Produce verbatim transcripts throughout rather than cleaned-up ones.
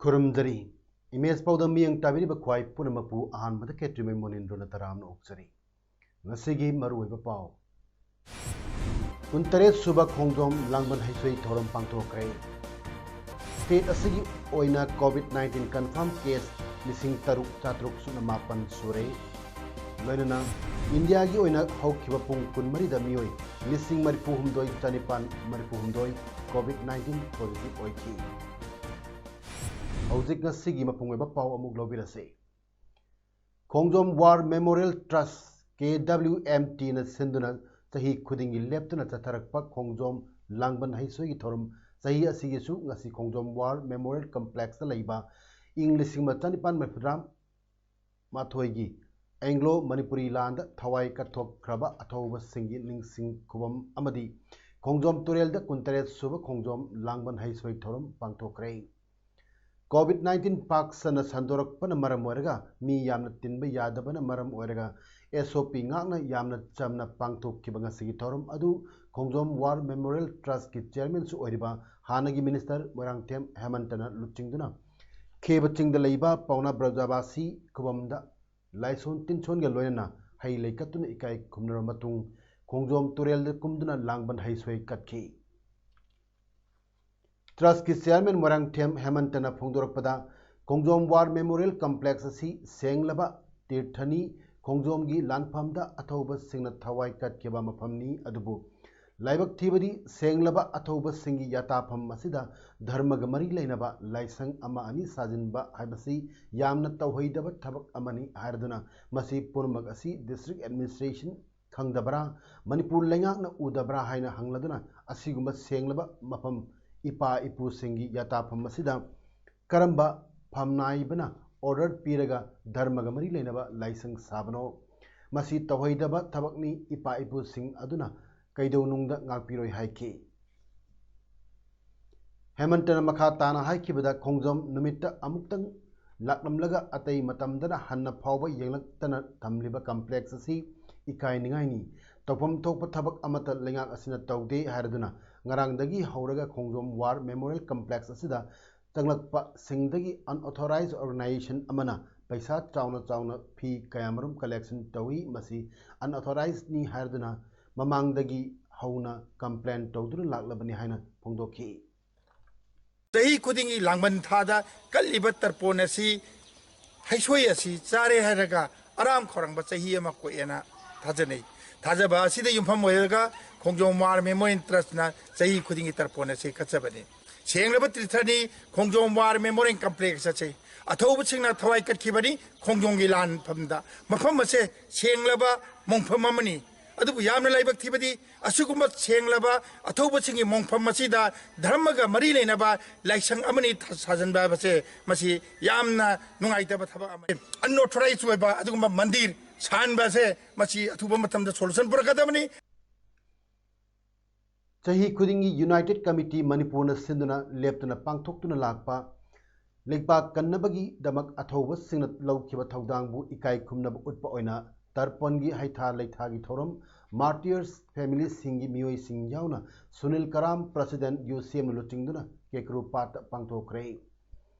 ꯈꯨꯔꯨꯝꯖꯔꯤ꯫ Image ꯄꯥꯎꯗ ꯃꯤꯠꯌꯦꯡ ꯇꯥꯕꯤꯔꯤꯕ ꯈ꯭ꯋꯥꯏ ꯄꯨꯝꯅꯃꯛꯄꯨ ꯑꯍꯥꯟꯕꯗ ꯈꯦꯇ꯭ꯔꯤꯃꯌꯨꯝ ꯃꯣꯅꯤꯟꯗ꯭ꯔꯣꯅ ꯇꯔꯥꯝꯅ ꯑꯣꯛꯆꯔꯤ꯫ ꯉꯁꯤꯒꯤ ꯃꯔꯨꯑꯣꯏꯕ ꯄꯥꯎ꯫ ꯀꯨꯟꯇꯔꯦꯠ ꯁꯨꯕ ꯈꯣꯡꯖꯣꯝ ꯂꯥꯡꯕꯟ ꯍꯩꯁꯣꯏ ꯊꯧꯔꯝ ꯄꯥꯡꯊꯣꯛꯈ꯭ꯔꯦ꯫ ꯁ꯭ꯇꯦꯠ ꯑꯁꯤꯒꯤ ꯑꯣꯏꯅ ꯀꯣꯚꯤꯗ ꯅꯥꯏꯟꯇꯤꯟ ꯀꯟꯐꯥꯔꯝ ꯀꯦꯁ ꯂꯤꯁꯤꯡ ꯇꯔꯨꯛ ꯆꯥꯇ꯭ꯔꯨꯛ ꯁꯨꯞꯅ ꯃꯥꯄꯟ ꯁꯨꯔꯦ꯫ ꯂꯣꯏꯅꯅ ꯏꯟꯗꯤꯌꯥꯒꯤ ꯑꯣꯏꯅ ꯍꯧꯈꯤꯕ ꯄꯨꯡ ꯀꯨꯟꯃꯔꯤꯗ ꯃꯤꯑꯣꯏ ꯂꯤꯁꯤꯡ ꯃꯔꯤꯐꯨ ꯍꯨꯝꯗꯣꯏ ꯆꯥꯅꯤꯄꯥꯟ ꯃꯔꯤꯐꯨ ꯍꯨꯝꯗꯣꯏ ꯀꯣꯚꯤꯗ ꯅꯥꯏꯟꯇꯤꯟ ꯄꯣꯖꯤꯇꯤꯚ ꯑꯣꯏꯈꯤ꯫ ꯍꯧꯖꯤꯛ ꯉꯁꯤꯒꯤ ꯃꯄꯨꯡ ꯑꯣꯏꯕ ꯄꯥꯎ ꯑꯃꯨꯛ ꯂꯧꯕꯤꯔꯁꯤ꯫ ꯈꯣꯡꯖꯣꯝ ꯋꯥꯔ ꯃꯦꯃꯣꯔꯤꯌꯦꯜ ꯇ꯭ꯔꯁ, ꯀꯦ ꯗꯕ꯭ꯂꯤꯎ ꯑꯦꯝ ꯇꯤꯅ ꯁꯤꯟꯗꯨꯅ ꯆꯍꯤ ꯈꯨꯗꯤꯡꯒꯤ ꯂꯦꯞꯇꯅ ꯆꯠꯊꯔꯛꯄ ꯈꯣꯡꯖꯣꯝ ꯂꯥꯡꯕꯟ ꯍꯩꯁꯣꯏꯒꯤ ꯊꯧꯔꯝ ꯆꯍꯤ ꯑꯁꯤꯒꯤꯁꯨ ꯉꯁꯤ ꯈꯣꯡꯖꯣꯝ ꯋꯥꯔ ꯃꯦꯃꯣꯔꯤꯌꯦꯜ ꯀꯝꯄ꯭ꯂꯦꯛꯁꯇ ꯂꯩꯕ ꯏꯪ ꯂꯤꯁꯤꯡ ꯑꯃ ꯆꯥꯅꯤꯄꯥꯟ ꯃꯔꯤꯐꯨꯇꯔꯥ ꯃꯥꯊꯣꯏꯒꯤ ꯑꯦꯡꯒ꯭ꯂꯣ ꯃꯅꯤꯄꯨꯔꯤ ꯂꯥꯟꯗ ꯊꯋꯥꯏ ꯀꯠꯊꯣꯛꯈ꯭ꯔꯕ ꯑꯊꯧꯕꯁꯤꯡꯒꯤ ꯅꯤꯡꯁꯤꯡ ꯈꯨꯕꯝ ꯑꯃꯗꯤ ꯈꯣꯡꯖꯣꯝ ꯇꯨꯔꯦꯜꯗ ꯀꯨꯟꯇꯔꯦꯠ ꯁꯨꯕ ꯈꯣꯡꯖꯣꯝ ꯂꯥꯡꯕꯟ ꯍꯩꯁꯣꯏ ꯊꯧꯔꯝ ꯄꯥꯡꯊꯣꯛꯈ꯭ꯔꯦ꯫ ꯀꯣꯚꯤꯗ ꯅꯥꯏꯟꯇꯤꯟ ꯄꯥꯛ ꯁꯟꯅ ꯁꯟꯗꯣꯔꯛꯄꯅ ꯃꯔꯝ ꯑꯣꯏꯔꯒ ꯃꯤ ꯌꯥꯝꯅ ꯇꯤꯟꯕ ꯌꯥꯗꯕꯅ ꯃꯔꯝ ꯑꯣꯏꯔꯒ ꯑꯦꯁ ꯑꯣ ꯄꯤ ꯉꯥꯛꯅ ꯌꯥꯝꯅ ꯆꯝꯅ ꯄꯥꯡꯊꯣꯛꯈꯤꯕ ꯉꯁꯤꯒꯤ ꯊꯧꯔꯝ ꯑꯗꯨ ꯈꯣꯡꯖꯣꯝ ꯋꯥꯔ ꯃꯦꯃꯣꯔꯤꯌꯦꯜ ꯇ꯭ꯔꯁꯀꯤ ꯆꯤꯌꯔꯃꯦꯟꯁꯨ ꯑꯣꯏꯔꯤꯕ ꯍꯥꯟꯅꯒꯤ ꯃꯤꯅꯤꯁꯇꯔ ꯃꯣꯏꯔꯥꯡꯊꯦꯝ ꯍꯦꯃꯟꯇꯅ ꯂꯨꯆꯤꯡꯗꯨꯅ ꯈꯦꯕ ꯆꯤꯡꯗ ꯂꯩꯕ ꯄꯥꯎꯅꯥ ꯕ꯭ꯔꯖꯕꯥꯁꯤ ꯈꯨꯕꯝꯗ ꯂꯥꯏꯁꯣꯟ ꯇꯤꯟꯁꯣꯟꯒ ꯂꯣꯏꯅꯅ ꯍꯩ ꯂꯩ ꯀꯠꯇꯨꯅ ꯏꯀꯥꯏ ꯈꯨꯝꯅꯔꯕ ꯃꯇꯨꯡ ꯈꯣꯡꯖꯣꯝ ꯇꯨꯔꯦꯜꯗ ꯀꯨꯝꯗꯨꯅ ꯂꯥꯡꯕꯟ ꯍꯩꯁꯣꯏ ꯀꯠꯈꯤ꯫ ꯇ꯭ꯔꯁꯀꯤ ꯆꯤꯌꯔꯃꯦꯟ ꯃꯣꯏꯔꯥꯡꯊꯦꯝ ꯍꯦꯃꯟꯇꯅ ꯐꯣꯡꯗꯣꯔꯛꯄꯗ, ꯈꯣꯡꯖꯣꯝ ꯋꯥꯔ ꯃꯦꯃꯣꯔꯤꯌꯦꯜ ꯀꯝꯄ꯭ꯂꯦꯛꯁ ꯑꯁꯤ ꯁꯦꯡꯂꯕ ꯇꯤꯔꯊꯅꯤ, ꯈꯣꯡꯖꯣꯝꯒꯤ ꯂꯥꯟꯐꯝꯗ ꯑꯊꯧꯕꯁꯤꯡꯅ ꯊꯋꯥꯏ ꯀꯠꯈꯤꯕ ꯃꯐꯝꯅꯤ, ꯑꯗꯨꯕꯨ ꯂꯥꯏꯕꯛ ꯊꯤꯕꯗꯤ ꯁꯦꯡꯂꯕ ꯑꯊꯧꯕꯁꯤꯡꯒꯤ ꯌꯥꯇꯥꯐꯝ ꯑꯁꯤꯗ ꯙꯔꯃꯒ ꯃꯔꯤ ꯂꯩꯅꯕ ꯂꯥꯏꯁꯪ ꯑꯃ ꯑꯅꯤ ꯁꯥꯖꯤꯟꯕ ꯍꯥꯏꯕꯁꯤ ꯌꯥꯝꯅ ꯇꯧꯍꯩꯗꯕ ꯊꯕꯛ ꯑꯃꯅꯤ ꯍꯥꯏꯔꯗꯨꯅ ꯃꯁꯤ ꯄꯨꯝꯅꯃꯛ ꯑꯁꯤ ꯗꯤꯁꯇ꯭ꯔꯤꯛ ꯑꯦꯗꯃꯤꯅꯤꯁꯇ꯭ꯔꯦꯁꯟ ꯈꯪꯗꯕ꯭ꯔꯥ, ꯃꯅꯤꯄꯨꯔ ꯂꯩꯉꯥꯛꯅ ꯎꯗꯕ꯭ꯔꯥ ꯍꯥꯏꯅ ꯍꯪꯂꯗꯨꯅ ꯑꯁꯤꯒꯨꯝꯕ ꯁꯦꯡꯂꯕ ꯃꯐꯝ ꯏꯄꯥ ꯏꯄꯨꯁꯤꯡꯒꯤ ꯌꯥꯇꯥꯐꯝ ꯑꯁꯤꯗ ꯀꯔꯝꯕ ꯐꯝꯅꯥꯏꯕꯅ order ꯄꯤꯔꯒ ꯙꯔꯃꯒ ꯃꯔꯤ ꯂꯩꯅꯕ ꯂꯥꯏꯁꯪ ꯁꯥꯕꯅꯣ? ꯃꯁꯤ ꯇꯧꯍꯩꯗꯕ ꯊꯕꯛꯅꯤ, ꯏꯄꯥ ꯏꯄꯨꯁꯤꯡ ꯑꯗꯨꯅ ꯀꯩꯗꯧꯅꯨꯡꯗ ꯉꯥꯛꯄꯤꯔꯣꯏ ꯍꯥꯏꯈꯤ꯫ ꯍꯦꯃꯟꯇꯅ ꯃꯈꯥ ꯇꯥꯅ ꯍꯥꯏꯈꯤꯕꯗ, ꯈꯣꯡꯖꯣꯝ ꯅꯨꯃꯤꯠꯇ ꯑꯃꯨꯛꯇꯪ ꯂꯥꯛꯂꯝꯂꯒ ꯑꯇꯩ ꯃꯇꯝꯗꯅ ꯍꯟꯅ ꯐꯥꯎꯕ ꯌꯦꯡꯂꯛꯇꯅ ꯊꯝꯂꯤꯕ complex ꯑꯁꯤ ꯏꯀꯥꯏꯅꯤꯡꯉꯥꯏꯅꯤ꯫ ꯇꯧꯐꯝ ꯊꯣꯛꯄ ꯊꯕꯛ ꯑꯃꯠꯇ ꯂꯩꯉꯥꯛ ꯑꯁꯤꯅ ꯇꯧꯗꯦ ꯍꯥꯏꯔꯗꯨꯅ ꯉꯔꯥꯡꯗꯒꯤ ꯍꯧꯔꯒ ꯈꯣꯡꯖꯣꯝ War Memorial Complex ꯑꯁꯤꯗ ꯆꯪꯂꯛꯄꯁꯤꯡꯗꯒꯤ unauthorized organization ꯑꯃꯅ ꯄꯩꯁꯥ ꯆꯥꯎꯅ ꯆꯥꯎꯅ ꯐꯤ ꯀꯌꯥꯃꯔꯨꯝ collection ꯇꯧꯏ꯫ ꯃꯁꯤ unauthorizedꯅꯤ ꯍꯥꯏꯔꯗꯨꯅ ꯃꯃꯥꯡꯗꯒꯤ ꯍꯧꯅ complain ꯇꯧꯗꯨꯅ ꯂꯥꯛꯂꯕꯅꯤ ꯍꯥꯏꯅ ꯐꯣꯡꯗꯣꯛꯈꯤ꯫ ꯆꯍꯤ ꯈꯨꯗꯤꯡꯒꯤ ꯂꯥꯡꯕꯟ ꯊꯥꯗ ꯀꯠꯂꯤꯕ ꯇꯔꯄꯣꯟ ꯑꯁꯤ ꯍꯩꯁꯣꯏ ꯑꯁꯤ ꯆꯥꯔꯦ ꯍꯥꯏꯔꯒ ꯑꯔꯥꯝ ꯈꯧꯔꯥꯡꯕ ꯆꯍꯤ ꯑꯃ ꯀꯣꯛꯑꯦꯅ ꯊꯥꯖꯅꯩ꯫ ꯊꯥꯖꯕ ꯑꯁꯤꯗ ꯌꯨꯝꯐꯝ ꯑꯣꯏꯔꯒ ꯈꯣꯡꯖꯣꯝ War Memorial Trustꯅ ꯆꯍꯤ ꯈꯨꯗꯤꯡꯒꯤ ꯇꯔꯄꯣꯟ ꯑꯁꯤ ꯀꯠꯆꯕꯅꯤ꯫ ꯁꯦꯡꯂꯕ ꯇꯤꯔꯊꯅꯤ ꯈꯣꯡꯖꯣꯝ War Memorial Complex ꯑꯁꯤ꯫ ꯑꯊꯧꯕꯁꯤꯡꯅ ꯊꯋꯥꯏ ꯀꯠꯈꯤꯕꯅꯤ ꯈꯣꯡꯖꯣꯝꯒꯤ ꯂꯥꯟꯐꯝꯗ꯫ ꯃꯐꯝ ꯑꯁꯦ ꯁꯦꯡꯂꯕ ꯃꯣꯡꯐꯝ ꯑꯃꯅꯤ꯫ ꯑꯗꯨꯕꯨ ꯌꯥꯝꯅ ꯂꯥꯏꯕꯛ ꯊꯤꯕꯗꯤ ꯑꯁꯤꯒꯨꯝꯕ ꯁꯦꯡꯂꯕ ꯑꯊꯧꯕꯁꯤꯡꯒꯤ ꯃꯣꯡꯐꯝ ꯑꯁꯤꯗ ꯙꯔꯃꯒ ꯃꯔꯤ ꯂꯩꯅꯕ ꯂꯥꯏꯁꯪ ꯑꯃꯅꯤ ꯁꯥꯖꯟꯕ ꯍꯥꯏꯕꯁꯦ ꯃꯁꯤ ꯌꯥꯝꯅ ꯅꯨꯡꯉꯥꯏꯇꯕ ꯊꯕꯛ ꯑꯃꯅꯤ꯫ Unauthorized ꯑꯣꯏꯕ ꯑꯗꯨꯒꯨꯝꯕ ꯃꯟꯗꯤꯔ ꯁꯥꯍꯟꯕ ꯑꯁꯦ ꯃꯁꯤ ꯑꯊꯨꯕ ꯃꯇꯝꯗ solution ꯄꯨꯔꯛꯀꯗꯕꯅꯤ꯫ ꯆꯍꯤ ꯈꯨꯗꯤꯡꯒꯤ United Committee ꯃꯅꯤꯄꯨꯔꯅ ꯁꯤꯟꯗꯨꯅ ꯂꯦꯞꯇꯅ ꯄꯥꯡꯊꯣꯛꯇꯨꯅ ꯂꯥꯛꯄ ꯂꯩꯄꯥꯛ ꯀꯟꯅꯕꯒꯤꯗꯃꯛ ꯑꯊꯧꯕꯁꯤꯡꯅ ꯂꯧꯈꯤꯕ ꯊꯧꯗꯥꯡꯕꯨ ꯏꯀꯥꯏ ꯈꯨꯝꯅꯕ ꯎꯠꯄ ꯑꯣꯏꯅ ꯇꯔꯄꯣꯟꯒꯤ ꯍꯩꯊꯥ ꯂꯩꯊꯥꯒꯤ ꯊꯧꯔꯝ Martyrs familyꯁꯤꯡꯒꯤ ꯃꯤꯑꯣꯏꯁꯤꯡ ꯌꯥꯎꯅ ꯁꯨꯅꯤꯜ ꯀꯔꯥꯝ, President, UCMꯅ ꯂꯨꯆꯤꯡꯗꯨꯅ ꯀꯦꯀ꯭ꯔꯨ ꯄꯥꯠꯇ ꯄꯥꯡꯊꯣꯛꯈ꯭ꯔꯦ꯫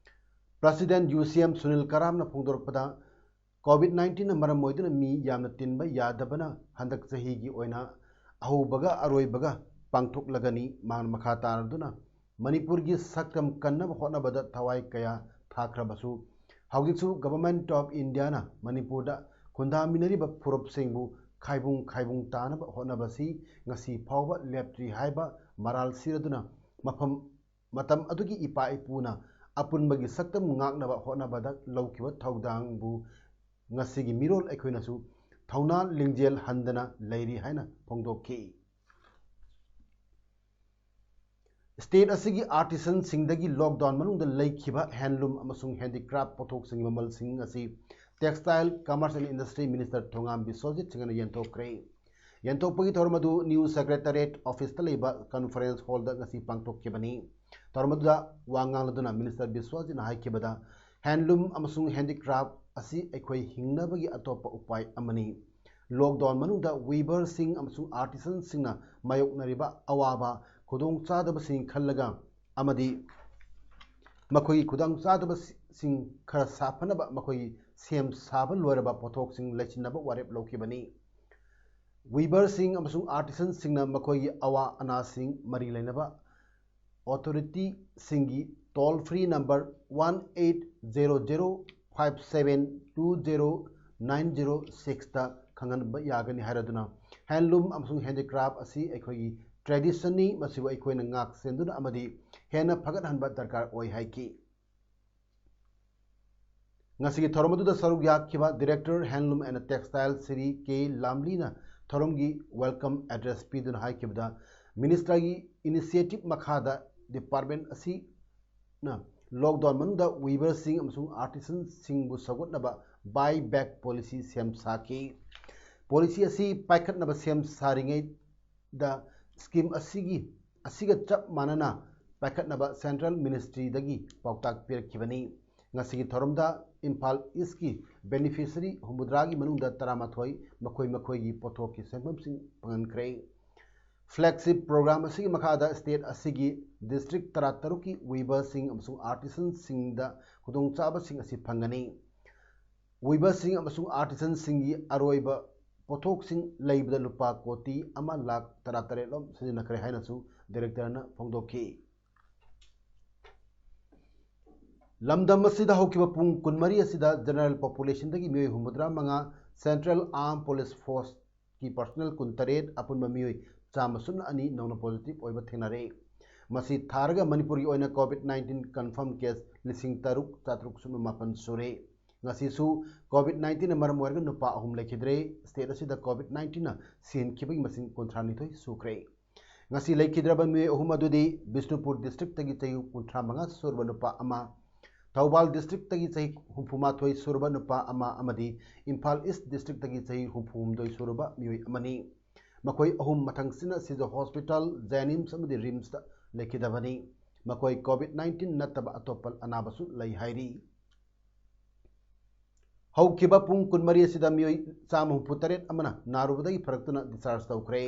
President, UCM ꯁꯨꯅꯤꯜ ꯀꯔꯥꯝꯅ ꯐꯣꯡꯗꯣꯔꯛꯄꯗ, COVID nineteenꯅ ꯃꯔꯝ ꯑꯣꯏꯗꯨꯅ ꯃꯤ ꯌꯥꯝꯅ ꯇꯤꯟꯕ ꯌꯥꯗꯕꯅ ꯍꯟꯗꯛ ꯆꯍꯤꯒꯤ ꯑꯣꯏꯅ ꯑꯍꯧꯕꯒ ꯑꯔꯣꯏꯕꯒ ꯄꯥꯡꯊꯣꯛꯂꯒꯅꯤ꯫ ꯃꯍꯥꯛꯅ ꯃꯈꯥ ꯇꯥꯔꯗꯨꯅ ꯃꯅꯤꯄꯨꯔꯒꯤ ꯁꯛꯇꯝ ꯀꯟꯅꯕ ꯍꯣꯠꯅꯕꯗ ꯊꯋꯥꯏ ꯀꯌꯥ ꯊꯥꯈ꯭ꯔꯕꯁꯨ, ꯍꯧꯖꯤꯛꯁꯨ Government of Indiaꯅ ꯃꯅꯤꯄꯨꯔꯗ ꯈꯨꯟꯗꯥꯃꯤꯟꯅꯔꯤꯕ ꯐꯨꯔꯨꯞꯁꯤꯡꯕꯨ ꯈꯥꯏꯕꯨꯡ ꯈꯥꯏꯕꯨꯡ ꯇꯥꯅꯕ ꯍꯣꯠꯅꯕꯁꯤ ꯉꯁꯤ ꯐꯥꯎꯕ ꯂꯦꯞꯇ꯭ꯔꯤ ꯍꯥꯏꯕ ꯃꯔꯥꯜ ꯁꯤꯔꯗꯨꯅ ꯃꯐꯝ ꯃꯇꯝ ꯑꯗꯨꯒꯤ ꯏꯄꯥ ꯏꯄꯨꯅ ꯑꯄꯨꯟꯕꯒꯤ ꯁꯛꯇꯝ ꯉꯥꯛꯅꯕ ꯍꯣꯠꯅꯕꯗ ꯂꯧꯈꯤꯕ ꯊꯧꯗꯥꯡꯕꯨ ꯉꯁꯤꯒꯤ ꯃꯤꯔꯣꯜ ꯑꯩꯈꯣꯏꯅꯁꯨ ꯊꯧꯅꯥ ꯂꯤꯡꯖꯦꯜ ꯍꯟꯗꯅ ꯂꯩꯔꯤ ꯍꯥꯏꯅ ꯐꯣꯡꯗꯣꯛꯈꯤ꯫ State ꯑꯁꯤꯒꯤ artisanꯁꯤꯡꯗꯒꯤ lockdown ꯃꯅꯨꯡꯗ ꯂꯩꯈꯤꯕ handloom ꯑꯃꯁꯨꯡ handicraft ꯄꯣꯠꯊꯣꯛꯁꯤꯡꯒꯤ ꯃꯃꯜꯁꯤꯡ ꯑꯁꯤ Textile, Commerce and Industry Minister ꯊꯣꯉꯥꯝ ꯕꯤꯁ꯭ꯋꯖꯤꯠ ꯁꯤꯡꯍꯅ ꯌꯦꯟꯊꯣꯛꯈ꯭ꯔꯦ꯫ ꯌꯦꯟꯊꯣꯛꯄꯒꯤ ꯊꯧꯔꯝ ꯑꯗꯨ New Secretariat Officeꯇ ꯂꯩꯕ conference hallꯗ ꯉꯁꯤ ꯄꯥꯡꯊꯣꯛꯈꯤꯕꯅꯤ꯫ ꯊꯧꯔꯝ ꯑꯗꯨꯗ ꯋꯥ ꯉꯥꯡꯂꯗꯨꯅ Minister ꯕꯤꯁ꯭ꯋꯖꯤꯠꯅ ꯍꯥꯏꯈꯤꯕꯗ, handloom ꯑꯃꯁꯨꯡ handicraft ꯑꯁꯤ ꯑꯩꯈꯣꯏ ꯍꯤꯡꯅꯕꯒꯤ ꯑꯇꯣꯞꯄ ꯎꯄꯥꯏ ꯑꯃꯅꯤ꯫ Lockdown ꯃꯅꯨꯡꯗ weaverꯁꯤꯡ ꯑꯃꯁꯨꯡ artisanꯁꯤꯡꯅ ꯃꯥꯌꯣꯛꯅꯔꯤꯕ ꯑꯋꯥꯕ ꯈꯨꯗꯣꯡꯆꯥꯗꯕꯁꯤꯡ ꯈꯜꯂꯒ ꯑꯃꯗꯤ ꯃꯈꯣꯏꯒꯤ ꯈꯨꯗꯣꯡꯆꯥꯗꯕꯁꯤꯡ ꯈꯔ ꯁꯥꯐꯅꯕ ꯃꯈꯣꯏꯒꯤ ꯁꯦꯝ ꯁꯥꯕ ꯂꯣꯏꯔꯕ ꯄꯣꯠꯊꯣꯛꯁꯤꯡ ꯂꯩꯁꯤꯟꯅꯕ ꯋꯥꯔꯦꯞ ꯂꯧꯈꯤꯕꯅꯤ꯫ Weaverꯁꯤꯡ ꯑꯃꯁꯨꯡ artisanꯁꯤꯡꯅ ꯃꯈꯣꯏꯒꯤ ꯑꯋꯥ ꯑꯅꯥꯁꯤꯡ ꯃꯔꯤ ꯂꯩꯅꯕ authorityꯁꯤꯡꯒꯤ toll free number one eight zero zero five seven two zero nine zero sixꯇ ꯈꯪꯍꯟꯕ ꯌꯥꯒꯅꯤ ꯍꯥꯏꯔꯗꯨꯅ, handloom ꯑꯃꯁꯨꯡ handicraft ꯑꯁꯤ ꯑꯩꯈꯣꯏꯒꯤ traditionꯅꯤ, ꯃꯁꯤꯕꯨ ꯑꯩꯈꯣꯏꯅ ꯉꯥꯛ ꯁꯦꯟꯗꯨꯅ ꯑꯃꯗꯤ ꯍꯦꯟꯅ ꯐꯒꯠꯍꯟꯕ ꯗꯔꯀꯥꯔ ꯑꯣꯏ ꯍꯥꯏꯈꯤ꯫ ꯉꯁꯤꯒꯤ ꯊꯧꯔꯝ ꯑꯗꯨꯗ ꯁꯔꯨꯛ ꯌꯥꯈꯤꯕ Director Handloom and Textile Shri ꯀꯦ ꯂꯥꯝꯂꯤꯅ ꯊꯧꯔꯝꯒꯤ welcome address ꯄꯤꯗꯨꯅ ꯍꯥꯏꯈꯤꯕꯗ, Ministerꯒꯤ initiative ꯃꯈꯥꯗ department ꯑꯁꯤꯅ lockdown ꯃꯅꯨꯡꯗ weaverꯁꯤꯡ ꯑꯃꯁꯨꯡ artisanꯁꯤꯡꯕꯨ ꯁꯧꯒꯠꯅꯕ buy back policy ꯁꯦꯝ ꯁꯥꯈꯤ꯫ Policy ꯑꯁꯤ ꯄꯥꯏꯈꯠꯅꯕ ꯁꯦꯝ ꯁꯥꯔꯤꯉꯩꯗ scheme ꯑꯁꯤꯒꯤ, ꯑꯁꯤꯒ ꯆꯞ ꯃꯥꯟꯅꯅ ꯄꯥꯏꯈꯠꯅꯕ Central Ministryꯗꯒꯤ ꯄꯥꯎꯇꯥꯛ ꯄꯤꯔꯛꯈꯤꯕꯅꯤ꯫ ꯉꯁꯤꯒꯤ ꯊꯧꯔꯝꯗ ꯏꯝꯐꯥꯜ Eastꯀꯤ beneficiary ꯍꯨꯝꯐꯨꯇꯔꯥꯒꯤ ꯃꯅꯨꯡꯗ ꯇꯔꯥꯃꯥꯊꯣꯏ ꯃꯈꯣꯏ ꯃꯈꯣꯏꯒꯤ ꯄꯣꯠꯊꯣꯛꯀꯤ ꯁꯦꯟꯐꯝꯁꯤꯡ ꯐꯪꯍꯟꯈ꯭ꯔꯦ꯫ Flagship program ꯑꯁꯤꯒꯤ ꯃꯈꯥꯗ state ꯑꯁꯤꯒꯤ district ꯇꯔꯥꯇꯔꯨꯛꯀꯤ weaverꯁꯤꯡ ꯑꯃꯁꯨꯡ artisanꯁꯤꯡꯗ ꯈꯨꯗꯣꯡꯆꯥꯕꯁꯤꯡ ꯑꯁꯤ ꯐꯪꯒꯅꯤ꯫ Weaverꯁꯤꯡ ꯑꯃꯁꯨꯡ artisanꯁꯤꯡꯒꯤ ꯑꯔꯣꯏꯕ ꯄꯣꯠꯊꯣꯛꯁꯤꯡ ꯂꯩꯕꯗ ꯂꯨꯄꯥ ꯀꯣꯇꯤ ꯑꯃ ꯂꯥꯈ ꯇꯔꯥꯇꯔꯦꯠ ꯂꯣꯝ ꯁꯤꯖꯤꯟꯅꯈ꯭ꯔꯦ ꯍꯥꯏꯅꯁꯨ Directorꯅ ꯐꯣꯡꯗꯣꯛꯈꯤ꯫ ꯂꯝꯗꯝ ꯑꯁꯤꯗ ꯍꯧꯈꯤꯕ ꯄꯨꯡ ꯀꯨꯟꯃꯔꯤ ꯑꯁꯤꯗ general populationꯗꯒꯤ ꯃꯤꯑꯣꯏ ꯍꯨꯝꯐꯨꯇꯔꯥ ꯃꯉꯥ, Central Armed Police Forceꯀꯤ personnel ꯀꯨꯟꯇꯔꯦꯠ, ꯑꯄꯨꯟꯕ ꯃꯤꯑꯣꯏ ꯆꯥꯝꯃ ꯁꯨꯞꯅ ꯑꯅꯤ ꯅꯧꯅ positive ꯑꯣꯏꯕ ꯊꯦꯡꯅꯔꯦ꯫ ꯃꯁꯤ ꯊꯥꯔꯒ ꯃꯅꯤꯄꯨꯔꯒꯤ ꯑꯣꯏꯅ COVID nineteen confirm case ꯂꯤꯁꯤꯡ ꯇꯔꯨꯛ ꯆꯥꯇ꯭ꯔꯨꯛ ꯁꯨꯞꯅ ꯃꯥꯄꯟ ꯁꯨꯔꯦ꯫ ꯉꯁꯤꯁꯨ COVID nineteenꯅ ꯃꯔꯝ ꯑꯣꯏꯔꯒ ꯅꯨꯄꯥ ꯑꯍꯨꯝ ꯂꯩꯈꯤꯗ꯭ꯔꯦ꯫ State ꯑꯁꯤꯗ COVID nineteenꯅ ꯁꯤꯍꯟꯈꯤꯕꯒꯤ ꯃꯁꯤꯡ ꯀꯨꯟꯊ꯭ꯔꯥꯅꯤꯊꯣꯏ ꯁꯨꯈ꯭ꯔꯦ꯫ ꯉꯁꯤ ꯂꯩꯈꯤꯗ꯭ꯔꯕ ꯃꯤꯑꯣꯏ ꯑꯍꯨꯝ ꯑꯗꯨꯗꯤ ꯕꯤꯁꯅꯨꯄꯨꯔ ꯗꯤꯁꯇ꯭ꯔꯤꯛꯇꯒꯤ ꯆꯍꯤ ꯀꯨꯟꯊ꯭ꯔꯥ ꯃꯉꯥ ꯁꯨꯔꯕ ꯅꯨꯄꯥ ꯑꯃ, ꯊꯧꯕꯥꯜ ꯗꯤꯁꯇ꯭ꯔꯤꯛꯇꯒꯤ ꯆꯍꯤ ꯍꯨꯝꯐꯨ ꯃꯥꯊꯣꯏ ꯁꯨꯔꯕ ꯅꯨꯄꯥ ꯑꯃ ꯑꯃꯗꯤ ꯏꯝꯐꯥꯜ ꯏꯁ ꯗꯤꯁꯇ꯭ꯔꯤꯛꯇꯒꯤ ꯆꯍꯤ ꯍꯨꯝꯐꯨ ꯍꯨꯝꯗꯣꯏ ꯁꯨꯔꯕ ꯃꯤꯑꯣꯏ ꯑꯃꯅꯤ꯫ ꯃꯈꯣꯏ ꯑꯍꯨꯝ ꯃꯊꯪꯁꯤꯠꯅ ꯁꯤꯖ ꯍꯣꯁꯄꯤꯇꯥꯜ, ꯖꯦꯅꯤꯝꯁ ꯑꯃꯗꯤ ꯔꯤꯝꯁꯇ ꯂꯩꯈꯤꯗꯕꯅꯤ꯫ ꯃꯈꯣꯏ ꯀꯣꯚꯤꯗ ꯅꯥꯏꯟꯇꯤꯟ ꯅꯠꯇꯕ ꯑꯇꯣꯞꯄ ꯑꯅꯥꯕꯁꯨ ꯂꯩ ꯍꯥꯏꯔꯤ꯫ ꯍꯧꯈꯤꯕ ꯄꯨꯡ ꯀꯨꯟꯃꯔꯤ ꯑꯁꯤꯗ ꯃꯤꯑꯣꯏ ꯆꯥꯝꯃ ꯍꯨꯝꯐꯨ ꯇꯔꯦꯠ ꯑꯃꯅ ꯅꯥꯔꯨꯕꯗꯒꯤ ꯐꯔꯛꯇꯨꯅ discharge ꯇꯧꯈ꯭ꯔꯦ꯫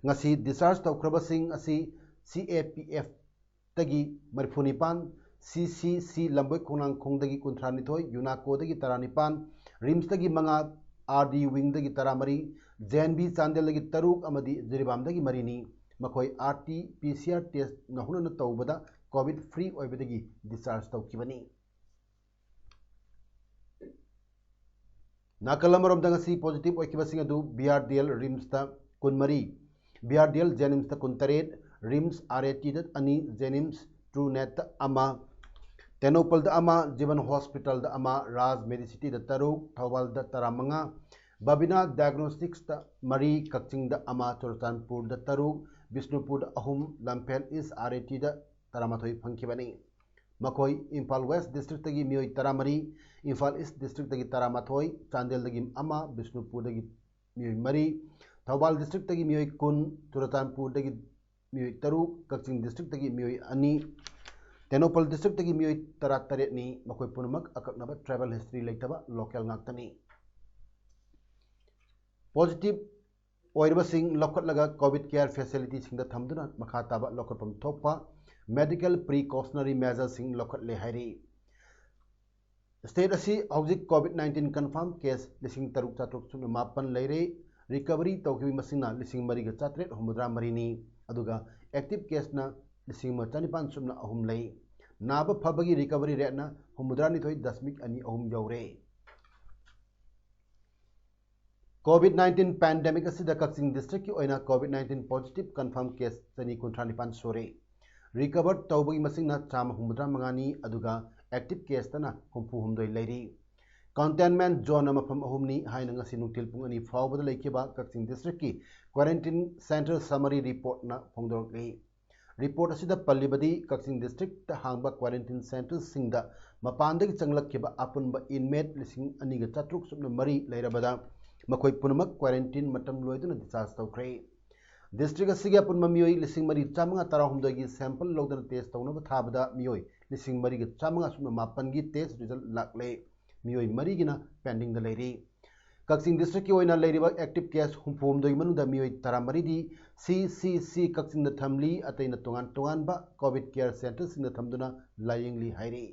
ꯉꯁꯤ discharge ꯇꯧꯈ꯭ꯔꯕꯁꯤꯡ ꯑꯁꯤ ꯁꯤ ꯑꯦ ꯄꯤ ꯑꯦꯐꯇꯒꯤ ꯃꯔꯤꯐꯨ ꯅꯤꯄꯥꯟ, ꯁꯤ ꯁꯤ ꯁꯤ ꯂꯝꯕꯣꯏ ꯈꯣꯡꯅꯥꯡꯈꯣꯡꯗꯒꯤ ꯀꯨꯟꯊ꯭ꯔꯥ ꯅꯤꯊꯣꯏ, ꯌꯨꯅꯥꯀꯣꯗꯒꯤ ꯇꯔꯥ ꯅꯤꯄꯥꯟ, ꯔꯤꯝꯁꯇꯒꯤ ꯃꯉꯥ, ꯑꯥꯔ ꯗꯤ ꯋꯤꯡꯗꯒꯤ ꯇꯔꯥꯃꯔꯤ, ꯖꯦ ꯑꯦꯟ ꯕꯤ ꯆꯥꯟꯗꯦꯜꯗꯒꯤ ꯇꯔꯨꯛ ꯑꯃꯗꯤ ꯖꯤꯔꯤꯕꯥꯝꯗꯒꯤ ꯃꯔꯤꯅꯤ꯫ ꯃꯈꯣꯏ R T P C R test ꯅꯧꯍꯧꯅꯅ ꯇꯧꯕꯗ ꯀꯣꯚꯤꯗ ꯐ꯭ꯔꯤ ꯑꯣꯏꯕꯗꯒꯤ discharge ꯇꯧꯈꯤꯕꯅꯤ꯫ ꯅꯥꯀꯜ ꯑꯃꯔꯣꯝꯗ ꯉꯁꯤ positive ꯑꯣꯏꯈꯤꯕꯁꯤꯡ ꯑꯗꯨ ꯕꯤ ꯑꯥꯔ ꯗꯤ ꯑꯦꯜ ꯔꯤꯝꯁꯇ ꯀꯨꯟꯃꯔꯤ, ꯕꯤ ꯑꯥꯔ ꯗꯤ ꯑꯦꯜ ꯖꯦꯅꯤꯝꯁꯇ ꯀꯨꯟꯇꯔꯦꯠ, ꯔꯤꯝꯁ ꯑꯥꯔ ꯑꯦ ꯇꯤꯗ ꯑꯅꯤ, ꯖꯦꯅꯤꯝꯁ ꯇ꯭ꯔꯨ ꯅꯦꯠꯇ ꯑꯃ, ꯇꯦꯡꯅꯧꯄꯜꯗ ꯑꯃ, ꯖꯤꯕꯟ ꯍꯣꯁꯄꯤꯇꯥꯜꯗ ꯑꯃ, ꯔꯥꯖ ꯃꯦꯗꯤꯁꯤꯇꯤꯗ ꯇꯔꯨꯛ, ꯊꯧꯕꯥꯜꯗ ꯇꯔꯥꯃꯉꯥ, ꯕꯕꯤꯅꯥ ꯗꯥꯏꯒꯅꯣꯁꯇꯤꯛꯁꯇ ꯃꯔꯤ, ꯀꯛꯆꯤꯡꯗ ꯑꯃ, ꯆꯨꯔꯆꯥꯟꯄꯨꯔꯗ ꯇꯔꯨꯛ, ꯕꯤꯁꯅꯨꯄꯨꯔꯗ ꯑꯍꯨꯝ, ꯂꯝꯐꯦꯜ ꯏꯁ ꯑꯥꯔ ꯑꯦ ꯇꯤꯗ ꯇꯔꯥꯃꯥꯊꯣꯏ ꯐꯪꯈꯤꯕꯅꯤ꯫ ꯃꯈꯣꯏ ꯏꯝꯐꯥꯜ ꯋꯦꯁ ꯗꯤꯁꯇ꯭ꯔꯤꯛꯇꯒꯤ ꯃꯤꯑꯣꯏ ꯇꯔꯥꯃꯔꯤ, ꯏꯝꯐꯥꯜ ꯏꯁ ꯗꯤꯁꯇ꯭ꯔꯤꯛꯇꯒꯤ ꯇꯔꯥꯃꯥꯊꯣꯏ, ꯆꯥꯟꯗꯦꯜꯗꯒꯤ ꯑꯃ, ꯕꯤꯁꯅꯨꯄꯨꯔꯗꯒꯤ ꯃꯤꯑꯣꯏ ꯃꯔꯤ, ꯊꯧꯕꯥꯜ ꯗꯤꯁꯇ꯭ꯔꯤꯛꯇꯒꯤ ꯃꯤꯑꯣꯏ ꯀꯨꯟ, ꯆꯨꯔꯆꯥꯟꯄꯨꯔꯗꯒꯤ ꯃꯤꯑꯣꯏ ꯇꯔꯨꯛ, ꯀꯛꯆꯤꯡ ꯗꯤꯁꯇ꯭ꯔꯤꯛꯇꯒꯤ ꯃꯤꯑꯣꯏ ꯑꯅꯤ, ꯇꯦꯡꯅꯧꯄꯜ ꯗꯤꯁꯇ꯭ꯔꯤꯛꯇꯒꯤ ꯃꯤꯑꯣꯏ ꯇꯔꯥꯇꯔꯦꯠꯅꯤ꯫ ꯃꯈꯣꯏ ꯄꯨꯝꯅꯃꯛ ꯑꯀꯛꯅꯕ travel history ꯂꯩꯇꯕ local ꯉꯥꯛꯇꯅꯤ꯫ Positive ꯑꯣꯏꯔꯤꯕꯁꯤꯡ ꯂꯧꯈꯠꯂꯒ ꯀꯣꯚꯤꯗ ꯀꯦꯌꯔ ꯐꯦꯁꯤꯂꯤꯇꯤꯁꯤꯡꯗ ꯊꯝꯗꯨꯅ ꯃꯈꯥ ꯇꯥꯕ ꯂꯧꯈꯠꯐꯝ ꯊꯣꯛꯄ medical precautionary measureꯁꯤꯡ ꯂꯧꯈꯠꯂꯦ ꯍꯥꯏꯔꯤ꯫ ꯁ꯭ꯇꯦꯠ ꯑꯁꯤ ꯍꯧꯖꯤꯛ ꯀꯣꯚꯤꯗ ꯅꯥꯏꯟꯇꯤꯟ ꯀꯟꯐꯥꯔꯝ ꯀꯦꯁ ꯂꯤꯁꯤꯡ ꯇꯔꯨꯛ ꯆꯥꯇ꯭ꯔꯨꯛ ꯁꯨꯞꯅ ꯃꯥꯄꯟ ꯂꯩꯔꯦ꯫ ꯔꯤꯀꯚꯔꯤ ꯇꯧꯈꯤꯕ ꯃꯁꯤꯡꯅ ꯂꯤꯁꯤꯡ ꯃꯔꯤꯒ ꯆꯥꯇ꯭ꯔꯦꯠ ꯍꯨꯝꯐꯨꯇꯔꯥ ꯃꯔꯤꯅꯤ, ꯑꯗꯨꯒ ꯑꯦꯛꯇꯤꯚ ꯀꯦꯁꯅ ꯂꯤꯁꯤꯡ ꯑꯃ ꯆꯅꯤꯄꯥꯟ ꯁꯨꯞꯅ ꯑꯍꯨꯝ ꯂꯩ꯫ ꯅꯥꯕ ꯐꯕꯒꯤ ꯔꯤꯀꯚꯔꯤ ꯔꯦꯠꯅ ꯍꯨꯝꯐꯨꯇꯔꯥꯅꯤꯊꯣꯏ ꯗꯁꯃꯤꯛ ꯑꯅꯤ ꯑꯍꯨꯝ ꯌꯧꯔꯦ꯫ ꯀꯣꯚꯤꯗ ꯅꯥꯏꯟꯇꯤꯟ ꯄꯦꯟꯗꯦꯃꯤꯛ ꯑꯁꯤꯗ ꯀꯛꯆꯤꯡ ꯗꯤꯁꯇ꯭ꯔꯤꯛꯀꯤ ꯑꯣꯏꯅ covid nineteen positive confirm case ꯆꯅꯤ ꯀꯨꯟꯊ꯭ꯔꯥ ꯅꯤꯄꯥꯟ ꯁꯨꯔꯦ꯫ ꯔꯤꯀꯚꯔ ꯇꯧꯕꯒꯤ ꯃꯁꯤꯡꯅ ꯆꯥꯝꯃ ꯍꯨꯝꯐꯨꯇꯔꯥ ꯃꯉꯥꯅꯤ, ꯑꯗꯨꯒ ꯑꯦꯛꯇꯤꯚ ꯀꯦꯁꯇꯅ ꯍꯨꯝꯐꯨ ꯍꯨꯝꯗꯣꯏ ꯂꯩꯔꯤ꯫ Containment zoneꯅ ꯃꯐꯝ ꯑꯍꯨꯝꯅꯤ ꯍꯥꯏꯅ ꯉꯁꯤ ꯅꯨꯡꯊꯤꯜ ꯄꯨꯡ ꯑꯅꯤ ꯐꯥꯎꯕꯗ ꯂꯩꯈꯤꯕ ꯀꯛꯆꯤꯡ districtꯀꯤ quarantine center summary reportꯅ ꯐꯣꯡꯗꯣꯔꯛꯂꯤ꯫ Report ꯑꯁꯤꯗ ꯄꯜꯂꯤꯕꯗꯤ ꯀꯛꯆꯤꯡ districtꯇ ꯍꯥꯡꯕ quarantine centreꯁꯤꯡꯗ ꯃꯄꯥꯟꯗꯒꯤ ꯆꯪꯂꯛꯈꯤꯕ ꯑꯄꯨꯟꯕ inmate ꯂꯤꯁꯤꯡ ꯑꯅꯤꯒ ꯆꯥꯇ꯭ꯔꯨꯛ ꯁꯨꯞꯅ ꯃꯔꯤ ꯂꯩꯔꯕꯗ ꯃꯈꯣꯏ ꯄꯨꯝꯅꯃꯛ quarantine ꯃꯇꯝ ꯂꯣꯏꯗꯨꯅ discharge ꯇꯧꯈ꯭ꯔꯦ꯫ District ꯑꯁꯤꯒꯤ ꯑꯄꯨꯟꯕ ꯃꯤꯑꯣꯏ ꯂꯤꯁꯤꯡ ꯃꯔꯤ ꯆꯥꯝꯃꯉꯥ ꯇꯔꯥꯍꯨꯝꯗꯣꯏꯒꯤ sample ꯂꯧꯗꯨꯅ test ꯇꯧꯅꯕ ꯊꯥꯕꯗ ꯃꯤꯑꯣꯏ ꯂꯤꯁꯤꯡ ꯃꯔꯤꯒ ꯆꯥꯝꯃꯉꯥ ꯁꯨꯞꯅ ꯃꯥꯄꯟꯒꯤ test result ꯂꯥꯛꯂꯦ꯫ ꯃꯤꯑꯣꯏ ꯃꯔꯤꯒꯤꯅ pendingꯗ ꯂꯩꯔꯤ꯫ ꯀꯛꯆꯤꯡ districtꯀꯤ ꯑꯣꯏꯅ ꯂꯩꯔꯤꯕ active case ꯍꯨꯝꯐꯨꯍꯨꯝꯗꯣꯏꯒꯤ ꯃꯅꯨꯡꯗ ꯃꯤꯑꯣꯏ ꯇꯔꯥꯃꯔꯤꯗꯤ C C C ꯀꯛꯆꯤꯡꯗ ꯊꯝꯂꯤ, ꯑꯇꯩꯅ ꯇꯣꯉꯥꯟ ꯇꯣꯉꯥꯟꯕ COVID care centreꯁꯤꯡꯗ ꯊꯝꯗꯨꯅ ꯂꯥꯌꯦꯡꯂꯤ ꯍꯥꯏꯔꯤ꯫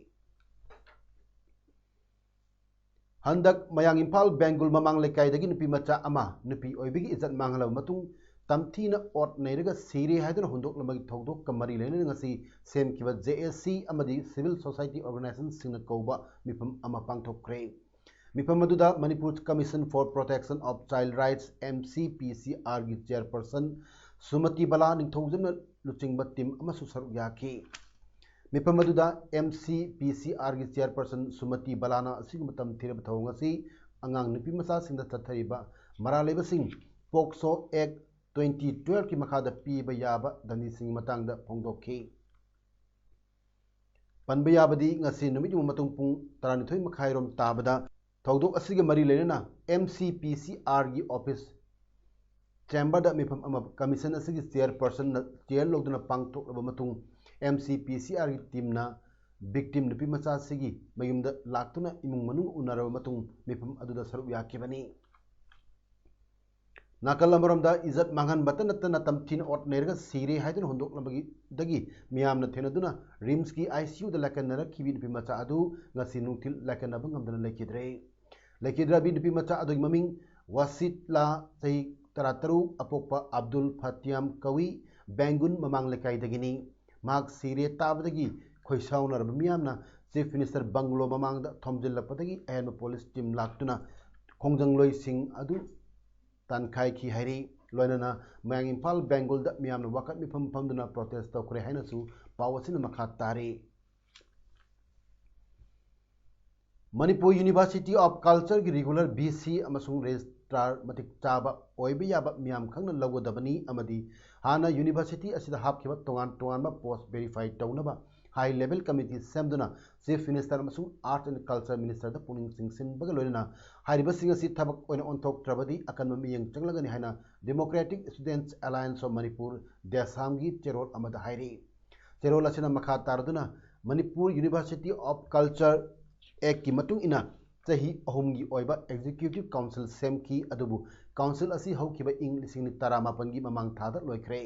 ꯍꯟꯗꯛ ꯃꯌꯥꯡ ꯏꯝꯐꯥꯜ ꯕꯦꯡꯒꯨꯜ ꯃꯃꯥꯡ ꯂꯩꯀꯥꯏꯗꯒꯤ ꯅꯨꯄꯤ ꯃꯆꯥ ꯑꯃ ꯅꯨꯄꯤ ꯑꯣꯏꯕꯒꯤ ꯏꯖꯠ ꯃꯥꯡꯍꯜꯂꯕ ꯃꯇꯨꯡ ꯇꯝꯊꯤꯅ ꯑꯣꯠ ꯅꯩꯔꯒ ꯁꯤꯔꯦ ꯍꯥꯏꯗꯨꯅ ꯍꯨꯟꯗꯣꯛꯂꯝꯕꯒꯤ ꯊꯧꯗꯣꯛꯀ ꯃꯔꯤ ꯂꯩꯅꯅ ꯉꯁꯤ ꯁꯦꯝꯈꯤꯕ J A C ꯑꯃꯗꯤ civil society organizationꯁꯤꯡꯅ ꯀꯧꯕ ꯃꯤꯐꯝ ꯑꯃ ꯄꯥꯡꯊꯣꯛꯈ꯭ꯔꯦ꯫ ꯃꯤꯐꯝ ꯑꯗꯨꯗ Manipur Commission for Protection of Child Rights, M C P C R ꯒꯤ chairperson ꯁꯨꯃꯇꯤ ꯕꯂꯥ ꯅꯤꯡꯊꯧꯖꯝꯅ ꯂꯨꯆꯤꯡꯕ team ꯑꯃꯁꯨ ꯁꯔꯨꯛ ꯌꯥꯈꯤ꯫ ꯃꯤꯐꯝ ꯑꯗꯨꯗ M C P C R ꯒꯤ chairperson ꯁꯨꯃꯇꯤ ꯕꯂꯥꯅ ꯑꯁꯤꯒꯨꯝꯕ ꯇꯝꯊꯤꯔꯕ ꯊꯧꯑꯣꯡ ꯑꯁꯤ ꯑꯉꯥꯡ ꯅꯨꯄꯤ ꯃꯆꯥꯁꯤꯡꯗ ꯆꯠꯊꯔꯤꯕ ꯃꯔꯥꯜ ꯂꯩꯕꯁꯤꯡ POCSO Act twenty twelveꯀꯤ ꯃꯈꯥꯗ ꯄꯤꯕ ꯌꯥꯕ ꯗꯟꯗꯤꯁꯤꯡꯒꯤ ꯃꯇꯥꯡꯗ ꯐꯣꯡꯗꯣꯛꯈꯤ꯫ ꯄꯟꯕ ꯌꯥꯕꯗꯤ ꯉꯁꯤ ꯅꯨꯃꯤꯠ ꯌꯨꯡꯕ ꯃꯇꯨꯡ ꯄꯨꯡ ꯇꯔꯥꯅꯤꯊꯣꯏ ꯃꯈꯥꯏꯔꯣꯝ ꯇꯥꯕꯗ ꯊꯧꯗꯣꯛ ꯑꯁꯤꯒ ꯃꯔꯤ ꯂꯩꯅꯅ M C P C R ꯒꯤ office chamberꯗ ꯃꯤꯐꯝ ꯑꯃ commission ꯑꯁꯤꯒꯤ chairpersonꯅ chair ꯂꯧꯗꯨꯅ ꯄꯥꯡꯊꯣꯛꯂꯕ ꯃꯇꯨꯡ M C P C R ꯒꯤ teamꯅ victim ꯅꯨꯄꯤ ꯃꯆꯥ ꯑꯁꯤꯒꯤ ꯃꯌꯨꯝꯗ ꯂꯥꯛꯇꯨꯅ ꯏꯃꯨꯡ ꯃꯅꯨꯡ ꯎꯅꯔꯕ ꯃꯇꯨꯡ ꯃꯤꯐꯝ ꯑꯗꯨꯗ ꯁꯔꯨꯛ ꯌꯥꯈꯤꯕꯅꯤ꯫ ꯅꯥꯀꯜ ꯑꯃꯔꯣꯝꯗ ꯏꯖꯠ ꯃꯥꯡꯍꯟꯕꯇ ꯅꯠꯇꯅ ꯇꯝꯊꯤꯅ ꯑꯣꯠ ꯅꯩꯔꯒ ꯁꯤꯔꯦ ꯍꯥꯏꯗꯨꯅ ꯍꯨꯟꯗꯣꯛꯂꯝꯕꯗꯒꯤ ꯃꯤꯌꯥꯝꯅ ꯊꯦꯡꯅꯗꯨꯅ RIMSꯀꯤ ICUꯗ ꯂꯥꯏꯀꯠꯅꯔꯛꯈꯤꯕꯤ ꯅꯨꯄꯤ ꯃꯆꯥ ꯑꯗꯨ ꯉꯁꯤ ꯅꯨꯡꯊꯤꯜ ꯂꯥꯏꯀꯠꯅꯕ ꯉꯝꯗꯅ ꯂꯩꯈꯤꯗ꯭ꯔꯦ꯫ ꯂꯩꯈꯤꯗ꯭ꯔꯕꯤ ꯅꯨꯄꯤ ꯃꯆꯥ ꯑꯗꯨꯒꯤ ꯃꯃꯤꯡ ꯋꯥꯁꯤꯠꯂꯥ, ꯆꯍꯤ ꯇꯔꯥꯇꯔꯨꯛ, ꯑꯄꯣꯛꯄ ꯑꯕꯗꯨꯜ ꯐꯇꯤꯌꯥꯝ ꯀꯧꯏ, ꯕꯦꯡꯒꯨꯟ ꯃꯃꯥꯡ ꯂꯩꯀꯥꯏꯗꯒꯤꯅꯤ꯫ ꯃꯍꯥꯛ ꯁꯤꯔꯦ ꯇꯥꯕꯗꯒꯤ ꯈꯣꯏꯁꯥꯎꯅꯔꯕ ꯃꯤꯌꯥꯝꯅ Chief Minister bungalow ꯃꯃꯥꯡꯗ ꯊꯣꯝꯖꯤꯜꯂꯛꯄꯗꯒꯤ ꯑꯍꯦꯟꯕ police team ꯂꯥꯛꯇꯨꯅ ꯈꯣꯡꯖꯪꯂꯣꯏꯁꯤꯡ ꯑꯗꯨ ꯇꯥꯟꯈꯥꯏꯈꯤ ꯍꯥꯏꯔꯤ꯫ ꯂꯣꯏꯅꯅ ꯃꯌꯥꯡ ꯏꯝꯐꯥꯜ ꯕꯦꯡꯒꯨꯜꯗ ꯃꯤꯌꯥꯝꯅ ꯋꯥꯀꯠ ꯃꯤꯐꯝ ꯐꯝꯗꯨꯅ protest ꯇꯧꯈ꯭ꯔꯦ ꯍꯥꯏꯅꯁꯨ ꯄꯥꯎ ꯑꯁꯤꯅ ꯃꯈꯥ ꯇꯥꯔꯤ꯫ Manipur University of Culture ꯒꯤ regular V C ꯑꯃꯁꯨꯡ registrar ꯃꯇꯤꯛ ꯆꯥꯕ ꯑꯣꯏꯕ ꯌꯥꯕ ꯃꯤꯌꯥꯝ ꯈꯪꯅ ꯂꯧꯒꯗꯕꯅꯤ ꯑꯃꯗꯤ ꯍꯥꯟꯅ university ꯑꯁꯤꯗ ꯍꯥꯞꯈꯤꯕ ꯇꯣꯉꯥꯟ ꯇꯣꯉꯥꯟꯕ post verify ꯇꯧꯅꯕ high level committee ꯁꯦꯝꯗꯨꯅ Chief Minister ꯑꯃꯁꯨꯡ Arts and Culture Minister ꯗ ꯄꯨꯛꯅꯤꯡ ꯆꯤꯡꯁꯤꯟꯕꯒ ꯂꯣꯏꯅꯅ ꯍꯥꯏꯔꯤꯕꯁꯤꯡ ꯑꯁꯤ ꯊꯕꯛ ꯑꯣꯏꯅ ꯑꯣꯟꯊꯣꯛꯇ꯭ꯔꯕꯗꯤ ꯑꯀꯟꯕ ꯃꯤꯠꯌꯦꯡ ꯆꯪꯂꯒꯅꯤ ꯍꯥꯏꯅ Democratic Students Alliance of Manipur, ꯗꯦꯁꯥꯝꯒꯤ ꯆꯦꯔꯣꯜ ꯑꯃꯗ ꯍꯥꯏꯔꯤ꯫ ꯆꯦꯔꯣꯜ ꯑꯁꯤꯅ ꯃꯈꯥ ꯇꯥꯔꯗꯨꯅ Manipur University of Culture Act ꯀꯤ ꯃꯇꯨꯡ ꯏꯟꯅ ꯆꯍꯤ ꯑꯍꯨꯝꯒꯤ ꯑꯣꯏꯕ Executive Council ꯁꯦꯝꯈꯤ, ꯑꯗꯨꯕꯨ council ꯑꯁꯤ ꯍꯧꯈꯤꯕ ꯏꯪ ꯂꯤꯁꯤꯡ ꯑꯅꯤ ꯇꯔꯥꯃꯥꯄꯟꯒꯤ ꯃꯃꯥꯡ ꯊꯥꯗ ꯂꯣꯏꯈ꯭ꯔꯦ꯫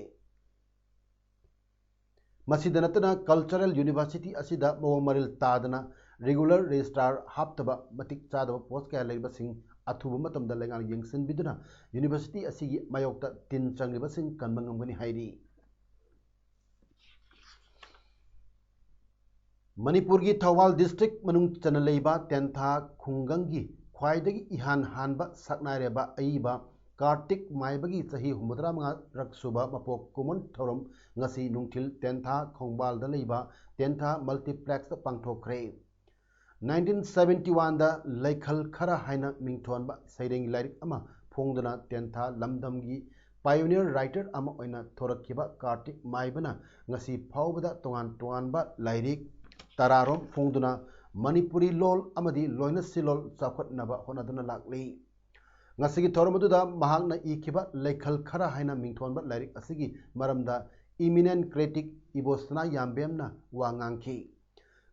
ꯃꯁꯤꯗ ꯅꯠꯇꯅ Cultural University ꯑꯁꯤꯗ ꯃꯑꯣꯡ ꯃꯔꯤꯜ ꯇꯥꯗꯅ regular registrar ꯍꯥꯞꯇꯕ ꯃꯇꯤꯛ ꯆꯥꯗꯕ post ꯀꯌꯥ ꯂꯩꯔꯤꯕꯁꯤꯡ ꯑꯊꯨꯕ ꯃꯇꯝꯗ ꯂꯩꯉꯥꯛꯅ ꯌꯦꯡꯁꯤꯟꯕꯤꯗꯨꯅ university ꯑꯁꯤꯒꯤ ꯃꯥꯌꯣꯛꯇ ꯇꯤꯟ ꯆꯪꯂꯤꯕꯁꯤꯡ ꯀꯟꯕ ꯉꯝꯒꯅꯤ ꯍꯥꯏꯔꯤ꯫ ꯃꯅꯤꯄꯨꯔꯒꯤ ꯊꯧꯕꯥꯜ district ꯃꯅꯨꯡ ꯆꯟꯅ ꯂꯩꯕ ꯇꯦꯟꯊꯥ ꯈꯨꯡꯒꯪꯒꯤ ꯈ꯭ꯋꯥꯏꯗꯒꯤ ꯏꯍꯥꯟ ꯍꯥꯟꯕ ꯁꯛꯅꯥꯏꯔꯕ ꯑꯏꯕ ꯀꯥꯔꯇꯤꯛ ꯃꯥꯏꯕꯒꯤ ꯆꯍꯤ ꯍꯨꯝꯐꯨꯇꯔꯥ ꯃꯉꯥꯔꯛ ꯁꯨꯕ ꯃꯄꯣꯛ ꯀꯨꯝꯑꯣꯟ ꯊꯧꯔꯝ ꯉꯁꯤ ꯅꯨꯡꯊꯤꯜ ꯇꯦꯟꯊꯥ ꯈꯣꯡꯕꯥꯜꯗ ꯂꯩꯕ ꯇꯦꯟꯊꯥ multiplexꯇ ꯄꯥꯡꯊꯣꯛꯈ꯭ꯔꯦ꯫ Nineteen seventy oneꯗ ꯂꯩꯈꯜ ꯈꯔ ꯍꯥꯏꯅ ꯃꯤꯡꯊꯣꯟꯕ ꯁꯩꯔꯦꯡꯒꯤ ꯂꯥꯏꯔꯤꯛ ꯑꯃ ꯐꯣꯡꯗꯨꯅ ꯇꯦꯟꯊꯥ ꯂꯝꯗꯝꯒꯤ pioneer writer ꯑꯃ ꯑꯣꯏꯅ ꯊꯣꯔꯛꯈꯤꯕ ꯀꯥꯔꯇꯤꯛ ꯃꯥꯏꯕꯅ ꯉꯁꯤ ꯐꯥꯎꯕꯗ ꯇꯣꯉꯥꯟ ꯇꯣꯉꯥꯟꯕ ꯂꯥꯏꯔꯤꯛ ꯇꯔꯥꯔꯣꯝ ꯐꯣꯡꯗꯨꯅ ꯃꯅꯤꯄꯨꯔꯤ ꯂꯣꯜ ꯑꯃꯗꯤ ꯂꯣꯏꯅ ꯁꯤꯂꯣꯜ ꯆꯥꯎꯈꯠꯅꯕ ꯍꯣꯠꯅꯗꯨꯅ ꯂꯥꯛꯂꯤ꯫ ꯉꯁꯤꯒꯤ ꯊꯧꯔꯝ ꯑꯗꯨꯗ ꯃꯍꯥꯛꯅ ꯏꯈꯤꯕ ꯂꯩꯈꯜ ꯈꯔ ꯍꯥꯏꯅ ꯃꯤꯡꯊꯣꯟꯕ ꯂꯥꯏꯔꯤꯛ ꯑꯁꯤꯒꯤ ꯃꯔꯝꯗ eminent critic ꯏꯕꯣꯁꯅꯥ ꯌꯥꯝꯕꯦꯝꯅ ꯋꯥ ꯉꯥꯡꯈꯤ꯫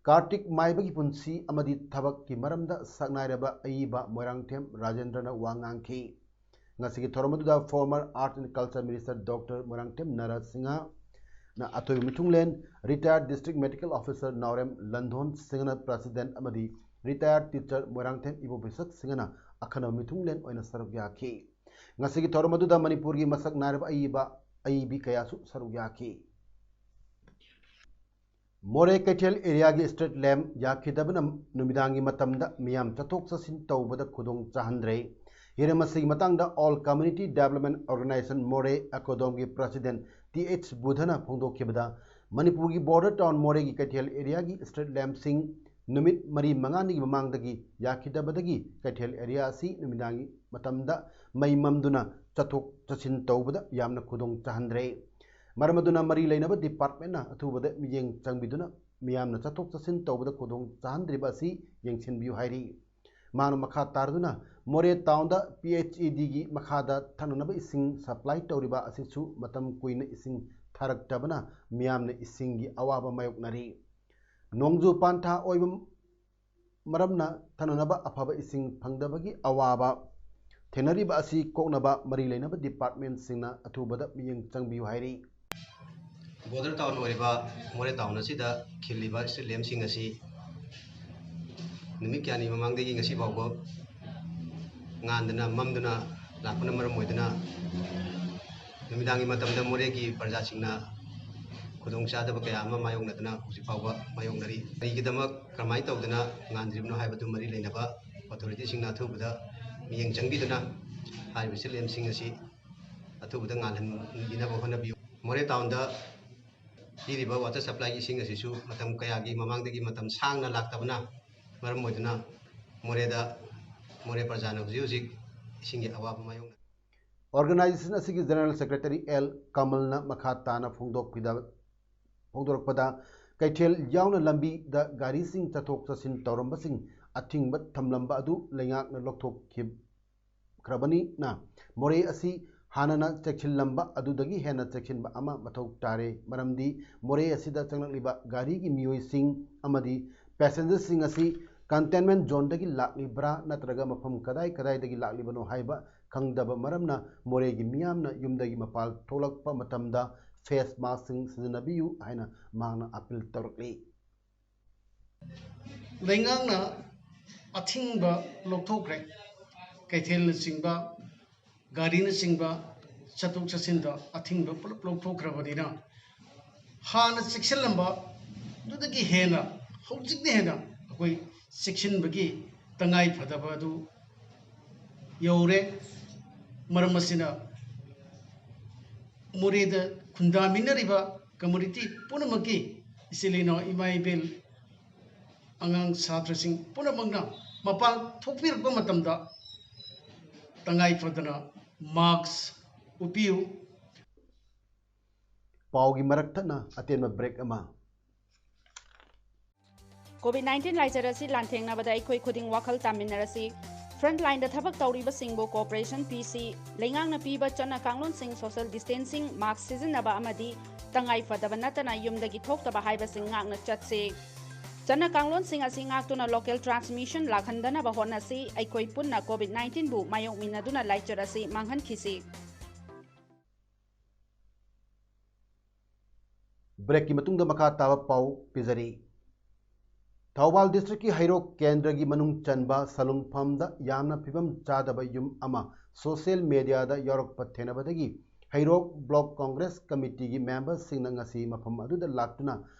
ꯀꯥꯔꯇꯤꯛ ꯃꯥꯏꯕꯒꯤ ꯄꯨꯟꯁꯤ ꯑꯃꯗꯤ ꯊꯕꯛꯀꯤ ꯃꯔꯝꯗ ꯁꯛꯅꯥꯏꯔꯕ ꯑꯏꯕ ꯃꯣꯏꯔꯥꯡꯊꯦꯝ ꯔꯥꯖꯦꯟꯗ꯭ꯔꯅ ꯋꯥ ꯉꯥꯡꯈꯤ꯫ ꯉꯁꯤꯒꯤ ꯊꯧꯔꯝ ꯑꯗꯨꯗ former Art and Culture Minister Doctor Moirangthem ꯅꯔꯥ ꯁꯤꯡꯍꯅ ꯑꯊꯣꯏꯕ ꯃꯤꯊꯨꯡꯂꯦꯟ, retired District Medical Officer ꯅꯥꯎꯔꯦꯝ ꯂꯟꯙꯣꯟ ꯁꯤꯡꯍꯅ president ꯑꯃꯗꯤ retired teacher ꯃꯣꯏꯔꯥꯡꯊꯦꯝ ꯏꯕꯣꯕꯤꯁꯛ ꯁꯤꯡꯍꯅ ꯑꯈꯟꯅꯕ ꯃꯤꯊꯨꯡꯂꯦꯟ ꯑꯣꯏꯅ ꯁꯔꯨꯛ ꯌꯥꯈꯤ꯫ ꯉꯁꯤꯒꯤ ꯊꯧꯔꯝ ꯑꯗꯨꯗ ꯃꯅꯤꯄꯨꯔꯒꯤ ꯃꯁꯛ ꯅꯥꯏꯔꯕ ꯑꯏꯕ, ꯑꯏꯕꯤ ꯀꯌꯥꯁꯨ ꯁꯔꯨꯛ ꯌꯥꯈꯤ꯫ ꯃꯣꯔꯦ ꯀꯩꯊꯦꯜ areaꯒꯤ street lamp ꯌꯥꯈꯤꯗꯕꯅ ꯅꯨꯃꯤꯗꯥꯡꯒꯤ ꯃꯇꯝꯗ ꯃꯤꯌꯥꯝ ꯆꯠꯊꯣꯛ ꯆꯠꯁꯤꯟ ꯇꯧꯕꯗ ꯈꯨꯗꯣꯡ ꯆꯥꯍꯟꯗ꯭ꯔꯦ꯫ ꯍꯤꯔꯝ ꯑꯁꯤꯒꯤ ꯃꯇꯥꯡꯗ All Community Development Organisation ꯃꯣꯔꯦ ꯑꯦꯀꯣꯗꯣꯝꯒꯤ president ꯇꯤ ꯑꯩꯆ ꯕꯨꯙꯅ ꯐꯣꯡꯗꯣꯛꯈꯤꯕꯗ, ꯃꯅꯤꯄꯨꯔꯒꯤ border town ꯃꯣꯔꯦꯒꯤ ꯀꯩꯊꯦꯜ areaꯒꯤ street lampꯁꯤꯡ ꯅꯨꯃꯤꯠ ꯃꯔꯤ ꯃꯉꯥꯅꯤꯒꯤ ꯃꯃꯥꯡꯗꯒꯤ ꯌꯥꯈꯤꯗꯕꯗꯒꯤ ꯀꯩꯊꯦꯜ ꯑꯦꯔꯤꯌꯥ ꯑꯁꯤ ꯅꯨꯃꯤꯗꯥꯡꯒꯤ ꯃꯇꯝꯗ ꯃꯩ ꯃꯝꯗꯨꯅ ꯆꯠꯊꯣꯛ ꯆꯠꯁꯤꯟ ꯇꯧꯕꯗ ꯌꯥꯝꯅ ꯈꯨꯗꯣꯡ ꯆꯥꯍꯟꯗ꯭ꯔꯦ꯫ ꯃꯔꯝ ꯑꯗꯨꯅ ꯃꯔꯤ ꯂꯩꯅꯕ ꯗꯤꯄꯥꯔꯠꯃꯦꯟꯅ ꯑꯊꯨꯕꯗ ꯃꯤꯠꯌꯦꯡ ꯆꯪꯕꯤꯗꯨꯅ ꯃꯤꯌꯥꯝꯅ ꯆꯠꯊꯣꯛ ꯆꯠꯁꯤꯟ ꯇꯧꯕꯗ ꯈꯨꯗꯣꯡ ꯆꯥꯍꯟꯗ꯭ꯔꯤꯕ ꯑꯁꯤ ꯌꯦꯡꯁꯤꯟꯕꯤꯌꯨ ꯍꯥꯏꯔꯤ꯫ ꯃꯍꯥꯛꯅ ꯃꯈꯥ ꯇꯥꯔꯗꯨꯅ ꯃꯣꯔꯦ ꯇꯥꯎꯟꯗ ꯄꯤ ꯑꯩꯆ ꯏ ꯗꯤꯒꯤ ꯃꯈꯥꯗ ꯊꯛꯅꯅꯕ ꯏꯁꯤꯡ ꯁꯄ꯭ꯂꯥꯏ ꯇꯧꯔꯤꯕ ꯑꯁꯤꯁꯨ ꯃꯇꯝ ꯀꯨꯏꯅ ꯏꯁꯤꯡ ꯊꯥꯔꯛꯇꯕꯅ ꯃꯤꯌꯥꯝꯅ ꯏꯁꯤꯡꯒꯤ ꯑꯋꯥꯕ ꯃꯥꯌꯣꯛꯅꯔꯤ꯫ ꯅꯣꯡꯖꯨ ꯄꯥꯟꯊꯥ ꯑꯣꯏꯕ ꯃꯔꯝꯅ ꯊꯛꯅꯅꯕ ꯑꯐꯕ ꯏꯁꯤꯡ ꯐꯪꯗꯕꯒꯤ ꯑꯋꯥꯕ ꯊꯦꯡꯅꯔꯤꯕ ꯑꯁꯤ ꯀꯣꯛꯅꯕ ꯃꯔꯤ ꯂꯩꯅꯕ ꯗꯤꯄꯥꯔꯠꯃꯦꯟꯁꯤꯡꯅ ꯑꯊꯨꯕꯗ ꯃꯤꯠꯌꯦꯡ ꯆꯪꯕꯤꯌꯨ ꯍꯥꯏꯔꯤ꯫ ꯕꯣꯔꯗꯔ ꯇꯥꯎꯟ ꯑꯣꯏꯔꯤꯕ ꯃꯣꯔꯦ ꯇꯥꯎꯟ ꯑꯁꯤꯗ ꯈꯤꯜꯂꯤꯕ ꯁ꯭ꯇ꯭ꯔꯤꯠ ꯂꯦꯝꯞꯁꯤꯡ ꯑꯁꯤ ꯅꯨꯃꯤꯠ ꯀꯌꯥꯅꯤ ꯃꯃꯥꯡꯗꯒꯤ ꯉꯁꯤ ꯐꯥꯎꯕ ꯉꯥꯟꯗꯅ ꯃꯝꯗꯨꯅ ꯂꯥꯛꯄꯅ ꯃꯔꯝ ꯑꯣꯏꯗꯨꯅ ꯅꯨꯃꯤꯗꯥꯡꯒꯤ ꯃꯇꯝꯗ ꯃꯣꯔꯦꯒꯤ ꯄ꯭ꯔꯖꯥꯁꯤꯡꯅ ꯈꯨꯗꯣꯡꯆꯥꯗꯕ ꯀꯌꯥ ꯑꯃ ꯃꯥꯌꯣꯛꯅꯗꯨꯅ ꯍꯧꯖꯤꯛ ꯐꯥꯎꯕ ꯃꯥꯌꯣꯛꯅꯔꯤ꯫ ꯀꯔꯤꯒꯤꯗꯃꯛ ꯀꯔꯝꯍꯥꯏꯅ ꯇꯧꯗꯅ ꯉꯥꯟꯗ꯭ꯔꯤꯕꯅꯣ ꯍꯥꯏꯕꯗꯨ ꯃꯔꯤ ꯂꯩꯅꯕ ꯑꯣꯊꯣꯔꯤꯇꯤꯁꯤꯡꯅ ꯑꯊꯨꯕꯗ ꯃꯤꯠꯌꯦꯡ ꯆꯪꯕꯤꯗꯨꯅ ꯍꯥꯏꯔꯤꯕ ꯁ꯭ꯇ꯭ꯔꯤꯠ ꯂꯦꯝꯞꯁꯤꯡ ꯑꯁꯤ ꯑꯊꯨꯕꯗ ꯉꯥꯜꯍꯟꯕꯤꯅꯕ ꯍꯣꯠꯅꯕꯤꯌꯨ꯫ ꯃꯣꯔꯦ ꯇꯥꯎꯟꯗ ꯄꯤꯔꯤꯕ ꯋꯥꯇꯔ ꯁꯄ꯭ꯂꯥꯏꯒꯤ ꯏꯁꯤꯡ ꯑꯁꯤꯁꯨ ꯃꯇꯝ ꯀꯌꯥꯒꯤ ꯃꯃꯥꯡꯗꯒꯤ ꯃꯇꯝ ꯁꯥꯡꯅ ꯂꯥꯛꯇꯕꯅ ꯃꯔꯝ ꯑꯣꯏꯗꯨꯅ ꯃꯣꯔꯦꯗ, ꯃꯣꯔꯦ ꯄ꯭ꯔꯖꯥꯅ ꯍꯧꯖꯤꯛ ꯍꯧꯖꯤꯛ ꯏꯁꯤꯡꯒꯤ ꯑꯋꯥꯕ ꯃꯥꯌꯣꯛꯅꯔꯤ꯫ ꯑꯣꯔꯒꯅꯥꯏꯖꯦꯁꯟ ꯑꯁꯤꯒꯤ ꯖꯦꯅꯔꯦꯜ ꯁꯦꯀ꯭ꯔꯦꯇꯔꯤ ꯑꯦꯜ ꯀꯃꯜꯅ ꯃꯈꯥ ꯇꯥꯅ ꯐꯣꯡꯗꯣꯛꯄꯤꯗ-, ꯐꯣꯡꯗꯣꯔꯛꯄꯗ, ꯀꯩꯊꯦꯜ ꯌꯥꯎꯅ ꯂꯝꯕꯤꯗ ꯒꯥꯔꯤꯁꯤꯡ ꯆꯠꯊꯣꯛ ꯆꯠꯁꯤꯟ ꯇꯧꯔꯝꯕꯁꯤꯡ ꯑꯊꯤꯡꯕ ꯊꯝꯂꯝꯕ ꯑꯗꯨ ꯂꯩꯉꯥꯛꯅ ꯂꯧꯊꯣꯛꯈꯤꯕ ꯈ꯭ꯔꯕꯅꯤꯅ ꯃꯣꯔꯦ ꯑꯁꯤ ꯍꯥꯟꯅꯅ ꯆꯦꯛꯁꯤꯜꯂꯝꯕ ꯑꯗꯨꯗꯒꯤ ꯍꯦꯟꯅ ꯆꯦꯛꯁꯤꯟꯕ ꯑꯃ ꯃꯊꯧ ꯇꯥꯔꯦ꯫ ꯃꯔꯝꯗꯤ ꯃꯣꯔꯦ ꯑꯁꯤꯗ ꯆꯪꯂꯛꯂꯤꯕ ꯒꯥꯔꯤꯒꯤ ꯃꯤꯑꯣꯏꯁꯤꯡ ꯑꯃꯗꯤ ꯄꯦꯁꯦꯟꯖꯔꯁꯤꯡ ꯑꯁꯤ ꯀꯟꯇꯦꯟꯃꯦꯟ ꯖꯣꯟꯗꯒꯤ ꯂꯥꯛꯂꯤꯕ꯭ꯔꯥ ꯅꯠꯇ꯭ꯔꯒ ꯃꯐꯝ ꯀꯗꯥꯏ ꯀꯗꯥꯏꯗꯒꯤ ꯂꯥꯛꯂꯤꯕꯅꯣ ꯍꯥꯏꯕ ꯈꯪꯗꯕ ꯃꯔꯝꯅ ꯃꯣꯔꯦꯒꯤ ꯃꯤꯌꯥꯝꯅ ꯌꯨꯝꯗꯒꯤ ꯃꯄꯥꯟ ꯊꯣꯛꯂꯛꯄ ꯃꯇꯝꯗ ꯐꯦꯁ ꯃꯥꯁꯛꯁꯤꯡ ꯁꯤꯖꯤꯟꯅꯕꯤꯌꯨ ꯍꯥꯏꯅ ꯃꯍꯥꯛꯅ ꯑꯄꯤꯜ ꯇꯧꯔꯛꯂꯤ꯫ ꯂꯩꯉꯥꯛꯅ ꯑꯊꯤꯡꯕ ꯂꯧꯊꯣꯛꯈ꯭ꯔꯦ꯫ ꯀꯩꯊꯦꯜꯅꯆꯤꯡꯕ, ꯒꯥꯔꯤꯅꯆꯤꯡꯕ ꯆꯠꯊꯣꯛ ꯆꯠꯁꯤꯟꯗ ꯑꯊꯤꯡꯕ ꯄꯨꯂꯞ ꯂꯧꯊꯣꯛꯈ꯭ꯔꯕꯅꯤꯅ ꯍꯥꯟꯅ ꯆꯦꯛꯁꯤꯜꯂꯝꯕ ꯑꯗꯨꯗꯒꯤ ꯍꯦꯟꯅ ꯍꯧꯖꯤꯛꯅ ꯍꯦꯟꯅ ꯑꯩꯈꯣꯏ ꯆꯦꯛꯁꯤꯟꯕꯒꯤ ꯇꯉꯥꯏ ꯐꯗꯕ ꯑꯗꯨ ꯌꯧꯔꯦ꯫ ꯃꯔꯝ ꯑꯁꯤꯅ ꯃꯣꯔꯦꯗ ꯈꯨꯟꯗꯥꯃꯤꯟꯅꯔꯤꯕ ꯀꯝꯃꯨꯅꯤꯇꯤ ꯄꯨꯝꯅꯃꯛꯀꯤ ꯏꯆꯤꯜ ꯏꯅꯥꯎ ꯏꯃꯥ ꯏꯕꯦꯜ ꯑꯉꯥꯡ ꯁꯥꯇ꯭ꯔꯁꯤꯡ ꯄꯨꯝꯅꯃꯛꯅ ꯃꯄꯥꯟ ꯊꯣꯛꯄꯤꯔꯛꯄ ꯃꯇꯝꯗ ꯇꯉꯥꯏ ꯐꯗꯅ mask ꯎꯞꯄꯤꯌꯨ꯫ ꯄꯥꯎꯒꯤ ꯃꯔꯛ ꯊꯠꯅ ꯑꯇꯦꯟꯕ break ꯑꯃ꯫ ꯀꯣꯚꯤꯗ ꯅꯥꯏꯟꯇꯤꯟ ꯂꯥꯏꯆꯠ ꯑꯁꯤ ꯂꯥꯟꯊꯦꯡꯅꯕꯗ ꯑꯩꯈꯣꯏ ꯈꯨꯗꯤꯡ ꯋꯥꯈꯜ ꯇꯥꯃꯤꯟꯅꯔꯁꯤ꯫ Front line ꯗ ꯊꯕꯛ ꯇꯧꯔꯤꯕꯁꯤꯡꯕꯨ cooperation ꯄꯤꯁꯤ꯫ ꯂꯩꯉꯥꯛꯅ ꯄꯤꯕ ꯆꯠꯅ ꯀꯥꯡꯂꯣꯟꯁꯤꯡ, social distancing, mask ꯁꯤꯖꯤꯟꯅꯕ ꯑꯃꯗꯤ ꯇꯉꯥꯏ ꯐꯗꯕ ꯅꯠꯇꯅ ꯌꯨꯝꯗꯒꯤ ꯊꯣꯛꯇꯕ ꯍꯥꯏꯕꯁꯤꯡ ꯉꯥꯛꯅ ꯆꯠꯁꯤ꯫ ꯆꯠꯅ ꯀꯥꯡꯂꯣꯟꯁꯤꯡ ꯑꯁꯤ ꯉꯥꯛꯇꯨꯅ local transmission ꯂꯥꯛꯍꯟꯗꯅꯕ ꯍꯣꯠꯅꯁꯤ꯫ ꯑꯩꯈꯣꯏ ꯄꯨꯟꯅ ꯀꯣꯚꯤꯗ ꯅꯥꯏꯟꯇꯤꯟꯕꯨ ꯃꯥꯌꯣꯛꯃꯤꯟꯅꯗꯨꯅ ꯂꯥꯏꯆꯠ ꯑꯁꯤ ꯃꯥꯡꯍꯟꯈꯤꯁꯤ꯫ Break ꯀꯤ ꯃꯇꯨꯡꯗ ꯃꯈꯥ ꯇꯥꯕ ꯄꯥꯎ ꯄꯤꯖꯔꯤ꯫ ꯊꯧꯕꯥꯜ district ꯀꯤ ꯍꯩꯔꯣꯛ ꯀꯦꯟꯗ꯭ꯔꯒꯤ ꯃꯅꯨꯡ ꯆꯟꯕ ꯁꯂꯨꯡꯐꯝꯗ ꯌꯥꯝꯅ ꯐꯤꯕꯝ ꯆꯥꯗꯕ ꯌꯨꯝ ꯑꯃ social media ꯗ ꯌꯥꯎꯔꯛꯄ ꯊꯦꯡꯅꯕꯗꯒꯤ ꯍꯩꯔꯣꯛ block congress committee ꯒꯤ member ꯁꯤꯡꯅ ꯉꯁꯤ ꯃꯐꯝ ꯑꯗꯨꯗ ꯂꯥꯛꯇꯨꯅ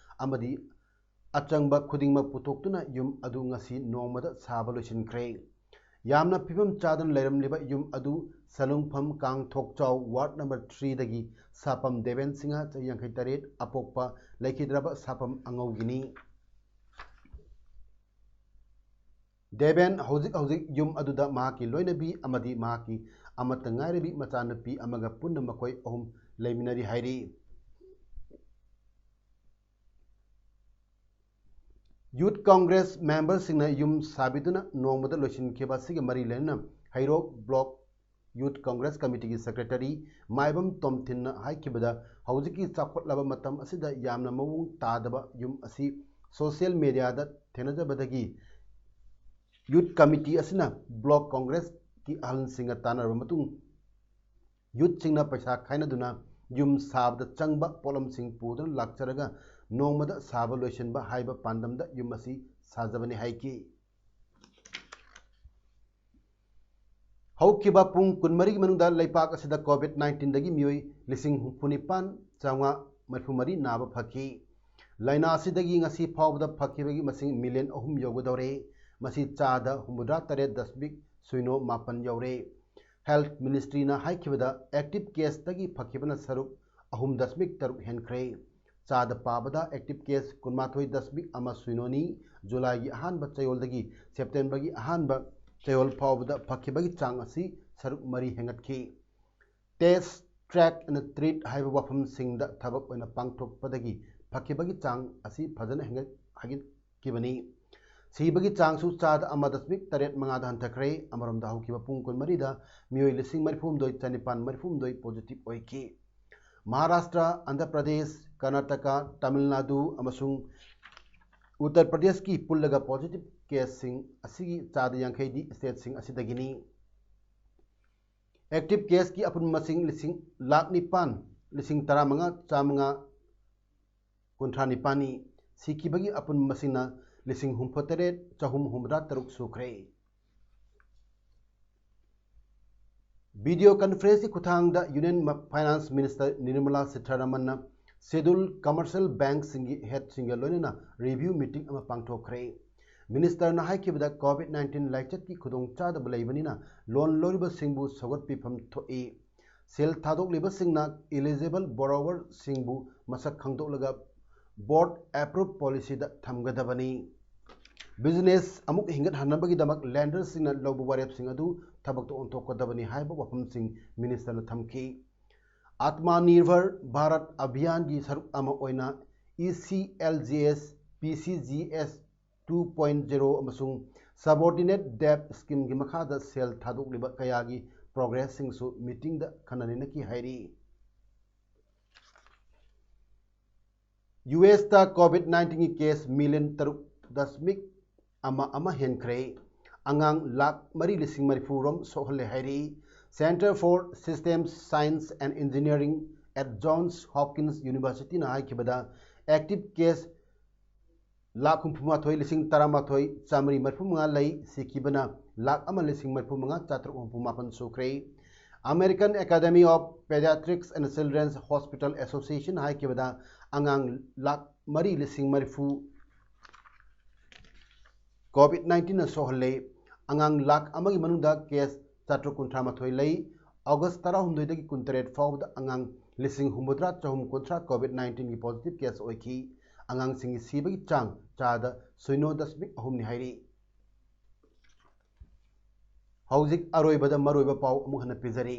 ꯑꯃꯗꯤ ꯑꯆꯪꯕ ꯈꯨꯗꯤꯡꯃꯛ ꯄꯨꯊꯣꯛꯇꯨꯅ ꯌꯨꯝ ꯑꯗꯨ ꯉꯁꯤ ꯅꯣꯡꯃꯗ ꯁꯥꯕ ꯂꯣꯏꯁꯤꯟꯈ꯭ꯔꯦ꯫ ꯌꯥꯝꯅ ꯐꯤꯕꯝ ꯆꯥꯗꯅ ꯂꯩꯔꯝꯂꯤꯕ ꯌꯨꯝ ꯑꯗꯨ ꯁꯂꯨꯡꯐꯝ ꯀꯥꯡꯊꯣꯛꯆꯥꯎ ward number three ꯗꯒꯤ ꯁꯥꯄꯝ ꯗꯦꯕꯦꯟ ꯁꯤꯡꯍ, ꯆꯍꯤ ꯌꯥꯡꯈꯩ ꯇꯔꯦꯠ, ꯑꯄꯣꯛꯄ ꯂꯩꯈꯤꯗ꯭ꯔꯕ ꯁꯥꯄꯝ ꯑꯉꯧꯒꯤꯅꯤ꯫ ꯗꯦꯕꯦꯟ ꯍꯧꯖꯤꯛ ꯍꯧꯖꯤꯛ ꯌꯨꯝ ꯑꯗꯨꯗ ꯃꯍꯥꯛꯀꯤ ꯂꯣꯏꯅꯕꯤ ꯑꯃꯗꯤ ꯃꯍꯥꯛꯀꯤ ꯑꯃꯠꯇ ꯉꯥꯏꯔꯕꯤ ꯃꯆꯥꯅꯨꯄꯤ ꯑꯃꯒ ꯄꯨꯟꯅ ꯃꯈꯣꯏ ꯑꯍꯨꯝ ꯂꯩꯃꯤꯟꯅꯔꯤ ꯍꯥꯏꯔꯤ꯫ Youth Congress member ꯁꯤꯡꯅ ꯌꯨꯝ ꯁꯥꯕꯤꯗꯨꯅ ꯅꯣꯡꯃꯗ ꯂꯣꯏꯁꯤꯟꯈꯤꯕ ꯑꯁꯤꯒ ꯃꯔꯤ ꯂꯩꯅꯅ ꯍꯩꯔꯣꯛ block Youth Congress committee ꯒꯤ secretary ꯃꯥꯏꯕꯝ ꯇꯣꯝꯊꯤꯟꯅ ꯍꯥꯏꯈꯤꯕꯗ, ꯍꯧꯖꯤꯛꯀꯤ ꯆꯥꯎꯈꯠꯂꯕ ꯃꯇꯝ ꯑꯁꯤꯗ ꯌꯥꯝꯅ ꯃꯑꯣꯡ ꯇꯥꯗꯕ ꯌꯨꯝ ꯑꯁꯤ social media ꯗ ꯊꯦꯡꯅꯖꯕꯗꯒꯤ youth committee ꯑꯁꯤꯅ block congress ꯀꯤ ꯑꯍꯜꯁꯤꯡꯒ ꯇꯥꯟꯅꯔꯕ ꯃꯇꯨꯡ youth ꯁꯤꯡꯅ ꯄꯩꯁꯥ ꯈꯥꯏꯅꯗꯨꯅ ꯌꯨꯝ ꯁꯥꯕꯗ ꯆꯪꯕ ꯄꯣꯠꯂꯝꯁꯤꯡ ꯄꯨꯗꯨꯅ ꯂꯥꯛꯆꯔꯒ ꯅꯣꯡꯃꯗ ꯁꯥꯕ ꯂꯣꯏꯁꯤꯟꯕ ꯍꯥꯏꯕ ꯄꯥꯟꯗꯝꯗ ꯌꯨꯝ ꯑꯁꯤ ꯁꯥꯖꯕꯅꯤ ꯍꯥꯏꯈꯤ꯫ ꯍꯧꯈꯤꯕ ꯄꯨꯡ ꯀꯨꯟꯃꯔꯤꯒꯤ ꯃꯅꯨꯡꯗ ꯂꯩꯄꯥꯛ ꯑꯁꯤꯗ COVID nineteen ꯗꯒꯤ ꯃꯤꯑꯣꯏ ꯂꯤꯁꯤꯡ ꯍꯨꯝꯐꯨ ꯅꯤꯄꯥꯟ ꯆꯥꯝꯃꯉꯥ ꯃꯔꯤꯐꯨ ꯃꯔꯤ ꯅꯥꯕ ꯐꯈꯤ꯫ ꯂꯥꯏꯅꯥ ꯑꯁꯤꯗꯒꯤ ꯉꯁꯤ ꯐꯥꯎꯕꯗ ꯐꯈꯤꯕꯒꯤ ꯃꯁꯤꯡ million ꯑꯍꯨꯝ ꯌꯧꯒꯗꯧꯔꯦ꯫ ꯃꯁꯤ ꯆꯥꯗ ꯍꯨꯝꯐꯨꯇꯔꯥ ꯇꯔꯦꯠ ꯗꯁꯃꯤꯛ ꯁꯤꯅꯣ ꯃꯥꯄꯟ ꯌꯧꯔꯦ꯫ Health ministry ꯅ ꯍꯥꯏꯈꯤꯕꯗ active case ꯇꯒꯤ ꯐꯈꯤꯕꯅ ꯁꯔꯨꯛ ꯑꯍꯨꯝ ꯗꯁꯃꯤꯛ ꯇꯔꯨꯛ ꯍꯦꯟꯈ꯭ꯔꯦ꯫ ꯆꯥꯗ ꯄꯥꯕꯗ active case ꯀꯨꯟꯃꯥꯊꯣꯏ ꯗꯁꯃꯤꯛ ꯑꯃ ꯁꯤꯅꯣꯅꯤ꯫ ꯖꯨꯂꯥꯏꯒꯤ ꯑꯍꯥꯟꯕ ꯆꯌꯣꯜꯗꯒꯤ ꯁꯦꯞꯇꯦꯝꯕꯔꯒꯤ ꯑꯍꯥꯟꯕ ꯆꯌꯣꯜ ꯐꯥꯎꯕꯗ ꯐꯈꯤꯕꯒꯤ ꯆꯥꯡ ꯑꯁꯤ ꯁꯔꯨꯛ ꯃꯔꯤ ꯍꯦꯟꯒꯠꯈꯤ꯫ Test, track and treat ꯍꯥꯏꯕ ꯋꯥꯐꯝꯁꯤꯡꯗ ꯊꯕꯛ ꯑꯣꯏꯅ ꯄꯥꯡꯊꯣꯛꯄꯗꯒꯤ ꯐꯈꯤꯕꯒꯤ ꯆꯥꯡ ꯑꯁꯤ ꯐꯖꯅ ꯍꯦꯟꯒꯠ-, ꯍꯦꯟꯒꯠꯈꯤꯕꯅꯤ꯫ ꯁꯤꯕꯒꯤ ꯆꯥꯡꯁꯨ ꯆꯥꯗ ꯑꯃ ꯗꯁꯃꯤꯛ ꯇꯔꯦꯠ ꯃꯉꯥꯗ ꯍꯟꯊꯈ꯭ꯔꯦ꯫ ꯑꯃꯔꯣꯝꯗ ꯍꯧꯈꯤꯕ ꯄꯨꯡ ꯀꯨꯟꯃꯔꯤꯗ ꯃꯤꯑꯣꯏ ꯂꯤꯁꯤꯡ ꯃꯔꯤꯐꯨꯍꯨꯝꯗꯣꯏ ꯆꯅꯤꯄꯥꯟ ꯃꯔꯤꯐꯨꯍꯨꯝꯗꯣꯏ positive ꯑꯣꯏꯈꯤ꯫ ꯃꯍꯥꯔꯥꯁꯇ꯭ꯔ, ꯑꯟꯙ꯭ꯔ ꯄ꯭ꯔꯗꯦꯁ, ꯀꯔꯅꯥꯇꯀꯥ, ꯇꯥꯃꯤꯜ ꯅꯥꯗꯨ ꯑꯃꯁꯨꯡ ꯎꯠꯇꯔ ꯄ꯭ꯔꯗꯦꯁꯀꯤ ꯄꯨꯜꯂꯒ positive caseꯁꯤꯡ ꯑꯁꯤꯒꯤ ꯆꯥꯗ ꯌꯥꯡꯈꯩꯗꯤ stateꯁꯤꯡ ꯑꯁꯤꯗꯒꯤꯅꯤ꯫ Active caseꯀꯤ ꯑꯄꯨꯟꯕ ꯃꯁꯤꯡ ꯂꯤꯁꯤꯡ, ꯂꯥꯈ ꯅꯤꯄꯥꯟ, ꯂꯤꯁꯤꯡ ꯇꯔꯥꯃꯉꯥ, ꯆꯥꯃꯉꯥ ꯀꯨꯟꯊ꯭ꯔꯥ ꯅꯤꯄꯥꯟꯅꯤ꯫ ꯁꯤꯈꯤꯕꯒꯤ ꯑꯄꯨꯟꯕ ꯃꯁꯤꯡꯅ ꯂꯤꯁꯤꯡ ꯍꯨꯝꯐꯨꯇꯔꯦꯠ, ꯆꯍꯨꯝ ꯍꯨꯝꯐꯨꯇꯔꯥ ꯇꯔꯨꯛ ꯁꯨꯈ꯭ꯔꯦ꯫ Video conferenceꯀꯤ ꯈꯨꯠꯊꯥꯡꯗ Union ꯃ-, Finance Minister Nirmala ꯁꯤꯊꯥꯔꯥꯃꯟꯅ Scheduled Commercial Bankꯁꯤꯡꯒꯤ headꯁꯤꯡꯒ ꯂꯣꯏꯅꯅ review meeting ꯑꯃ ꯄꯥꯡꯊꯣꯛꯈ꯭ꯔꯦ꯫ Ministerꯅ ꯍꯥꯏꯈꯤꯕꯗ, COVID nineteen ꯂꯥꯏꯆꯠꯀꯤ ꯈꯨꯗꯣꯡꯆꯥꯗꯕ ꯂꯩꯕꯅꯤꯅ loan ꯂꯧꯔꯤꯕꯁꯤꯡꯕꯨ ꯁꯧꯒꯠꯄꯤꯐꯝ ꯊꯣꯛꯏ꯫ ꯁꯦꯜ ꯊꯥꯗꯣꯛꯂꯤꯕꯁꯤꯡꯅ eligible borrowerꯁꯤꯡꯕꯨ ꯃꯁꯛ ꯈꯪꯗꯣꯛꯂꯒ board approve policyꯗ ꯊꯝꯒꯗꯕꯅꯤ꯫ Business ꯑꯃꯨꯛ ꯍꯤꯡꯒꯠꯍꯟꯅꯕꯒꯤꯗꯃꯛ lenderꯁꯤꯡꯅ ꯂꯧꯕ ꯋꯥꯔꯦꯞꯁꯤꯡ ꯑꯗꯨ ꯊꯕꯛꯇ ꯑꯣꯟꯊꯣꯛꯀꯗꯕꯅꯤ ꯍꯥꯏꯕ ꯋꯥꯐꯝꯁꯤꯡ ministerꯅ ꯊꯝꯈꯤ꯫ Atmanirbhar Bharat Abhiyanꯒꯤ ꯁꯔꯨꯛ ꯑꯃ ꯑꯣꯏꯅ E C L G S, P C G S two point zero ꯑꯃꯁꯨꯡ Subordinate Debt Schemeꯒꯤ ꯃꯈꯥꯗ ꯁꯦꯜ ꯊꯥꯗꯣꯛꯂꯤꯕ ꯀꯌꯥꯒꯤ progressꯁꯤꯡꯁꯨ meetingꯗ ꯈꯟꯅ ꯅꯩꯅꯈꯤ ꯍꯥꯏꯔꯤ꯫ USꯇ COVID nineteenꯒꯤ case million ꯇꯔꯨꯛ ꯗꯁꯃꯤꯛ ꯑꯃ ꯑꯃ ꯍꯦꯟꯈ꯭ꯔꯦ꯫ ꯑꯉꯥꯡ ꯂꯥꯈ ꯃꯔꯤ ꯂꯤꯁꯤꯡ ꯃꯔꯤꯐꯨ ꯔꯣꯝ ꯁꯣꯛꯍꯜꯂꯦ ꯍꯥꯏꯔꯤ꯫ Center for Systems Science and Engineering at Johns Hopkins Universityꯅ ꯍꯥꯏꯈꯤꯕꯗ, active case lakh ꯍꯨꯝꯐꯨꯃꯥꯊꯣꯏ ꯂꯤꯁꯤꯡ ꯇꯔꯥꯃꯥꯊꯣꯏ ꯆꯥꯃꯔꯤ ꯃꯔꯤꯐꯨꯃꯉꯥ ꯂꯩ꯫ ꯁꯤꯈꯤꯕꯅ ꯂꯥꯈ ꯑꯃ ꯂꯤꯁꯤꯡ ꯃꯔꯤꯐꯨꯃꯉꯥ ꯆꯥꯇ꯭ꯔꯨꯛ ꯍꯨꯝꯐꯨꯃꯥꯄꯟ ꯁꯨꯈ꯭ꯔꯦ꯫ American Academy of Pediatrics and Children's Hospital Association ꯍꯥꯏꯈꯤꯕꯗ, ꯑꯉꯥꯡ ꯂꯥꯈ ꯃꯔꯤ ꯂꯤꯁꯤꯡ ꯃꯔꯤꯐꯨ COVID nineteenꯅ ꯁꯣꯛꯍꯜꯂꯦ꯫ ꯑꯉꯥꯡ ꯂꯥꯈ ꯑꯃꯒꯤ ꯃꯅꯨꯡꯗ case ꯆꯥꯇ꯭ꯔꯨꯛ ꯀꯨꯟꯊ꯭ꯔꯥ ꯃꯥꯊꯣꯏ ꯂꯩ꯫ August ꯇꯔꯥꯍꯨꯝꯗꯣꯏꯗꯒꯤ ꯀꯨꯟꯇꯔꯦꯠ ꯐꯥꯎꯕꯗ ꯑꯉꯥꯡ ꯂꯤꯁꯤꯡ ꯍꯨꯝꯐꯨꯇꯔꯥ ꯆꯍꯨꯝ ꯀꯨꯟꯊ꯭ꯔꯥ COVID nineteenꯒꯤ positive case ꯑꯣꯏꯈꯤ꯫ ꯑꯉꯥꯡꯁꯤꯡꯒꯤ ꯁꯤꯕꯒꯤ ꯆꯥꯡ ꯆꯥꯗ ꯁꯤꯅꯣ ꯗꯁꯃꯤꯛ ꯑꯍꯨꯝꯅꯤ ꯍꯥꯏꯔꯤ꯫ ꯍꯧꯖꯤꯛ ꯑꯔꯣꯏꯕꯗ ꯃꯔꯨꯑꯣꯏꯕ ꯄꯥꯎ ꯑꯃꯨꯛ ꯍꯟꯅ ꯄꯤꯖꯔꯤ꯫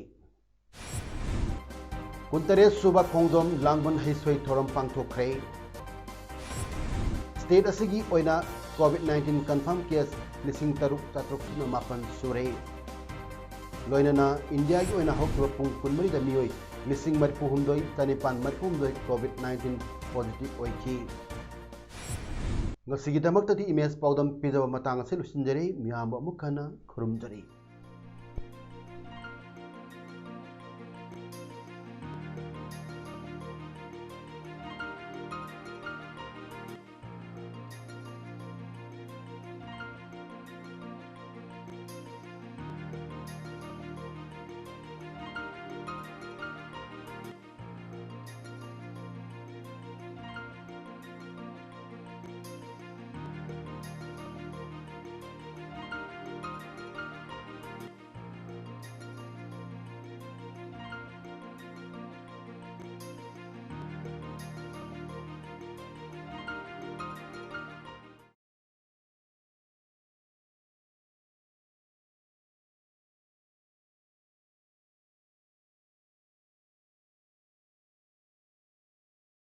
ꯀꯨꯟꯇꯔꯦꯠ ꯁꯨꯕ ꯈꯣꯡꯖꯣꯝ ꯂꯥꯡꯕꯟ ꯍꯩꯁꯣꯏ ꯊꯧꯔꯝ ꯄꯥꯡꯊꯣꯛꯈ꯭ꯔꯦ꯫ State ꯑꯁꯤꯒꯤ ꯑꯣꯏꯅ COVID nineteen confirm case ꯂꯤꯁꯤꯡ ꯇꯔꯨꯛ ꯆꯥꯇ꯭ꯔꯨꯛ ꯁꯨꯞꯅ ꯃꯥꯄꯟ ꯁꯨꯔꯦ꯫ ꯂꯣꯏꯅꯅ ꯏꯟꯗꯤꯌꯥꯒꯤ ꯑꯣꯏꯅ ꯍꯧꯈꯤꯕ ꯄꯨꯡ ꯀꯨꯟꯃꯔꯤꯗ ꯃꯤꯑꯣꯏ ꯂꯤꯁꯤꯡ ꯃꯔꯤꯐꯨ ꯍꯨꯝꯗꯣꯏ ꯆꯥꯅꯤꯄꯥꯟ ꯃꯔꯤꯐꯨ ꯍꯨꯝꯗꯣꯏ COVID nineteen positive ꯑꯣꯏꯈꯤ꯫ ꯉꯁꯤꯒꯤꯗꯃꯛꯇꯗꯤ ꯏꯃꯦꯖ ꯄꯥꯎꯗꯝ ꯄꯤꯖꯕ ꯃꯇꯥꯡ ꯑꯁꯤ ꯂꯣꯏꯁꯤꯟꯖꯔꯦ꯫ ꯃꯤꯌꯥꯝꯕꯨ ꯑꯃꯨꯛ ꯍꯟꯅ ꯈꯨꯔꯨꯝꯖꯔꯤ꯫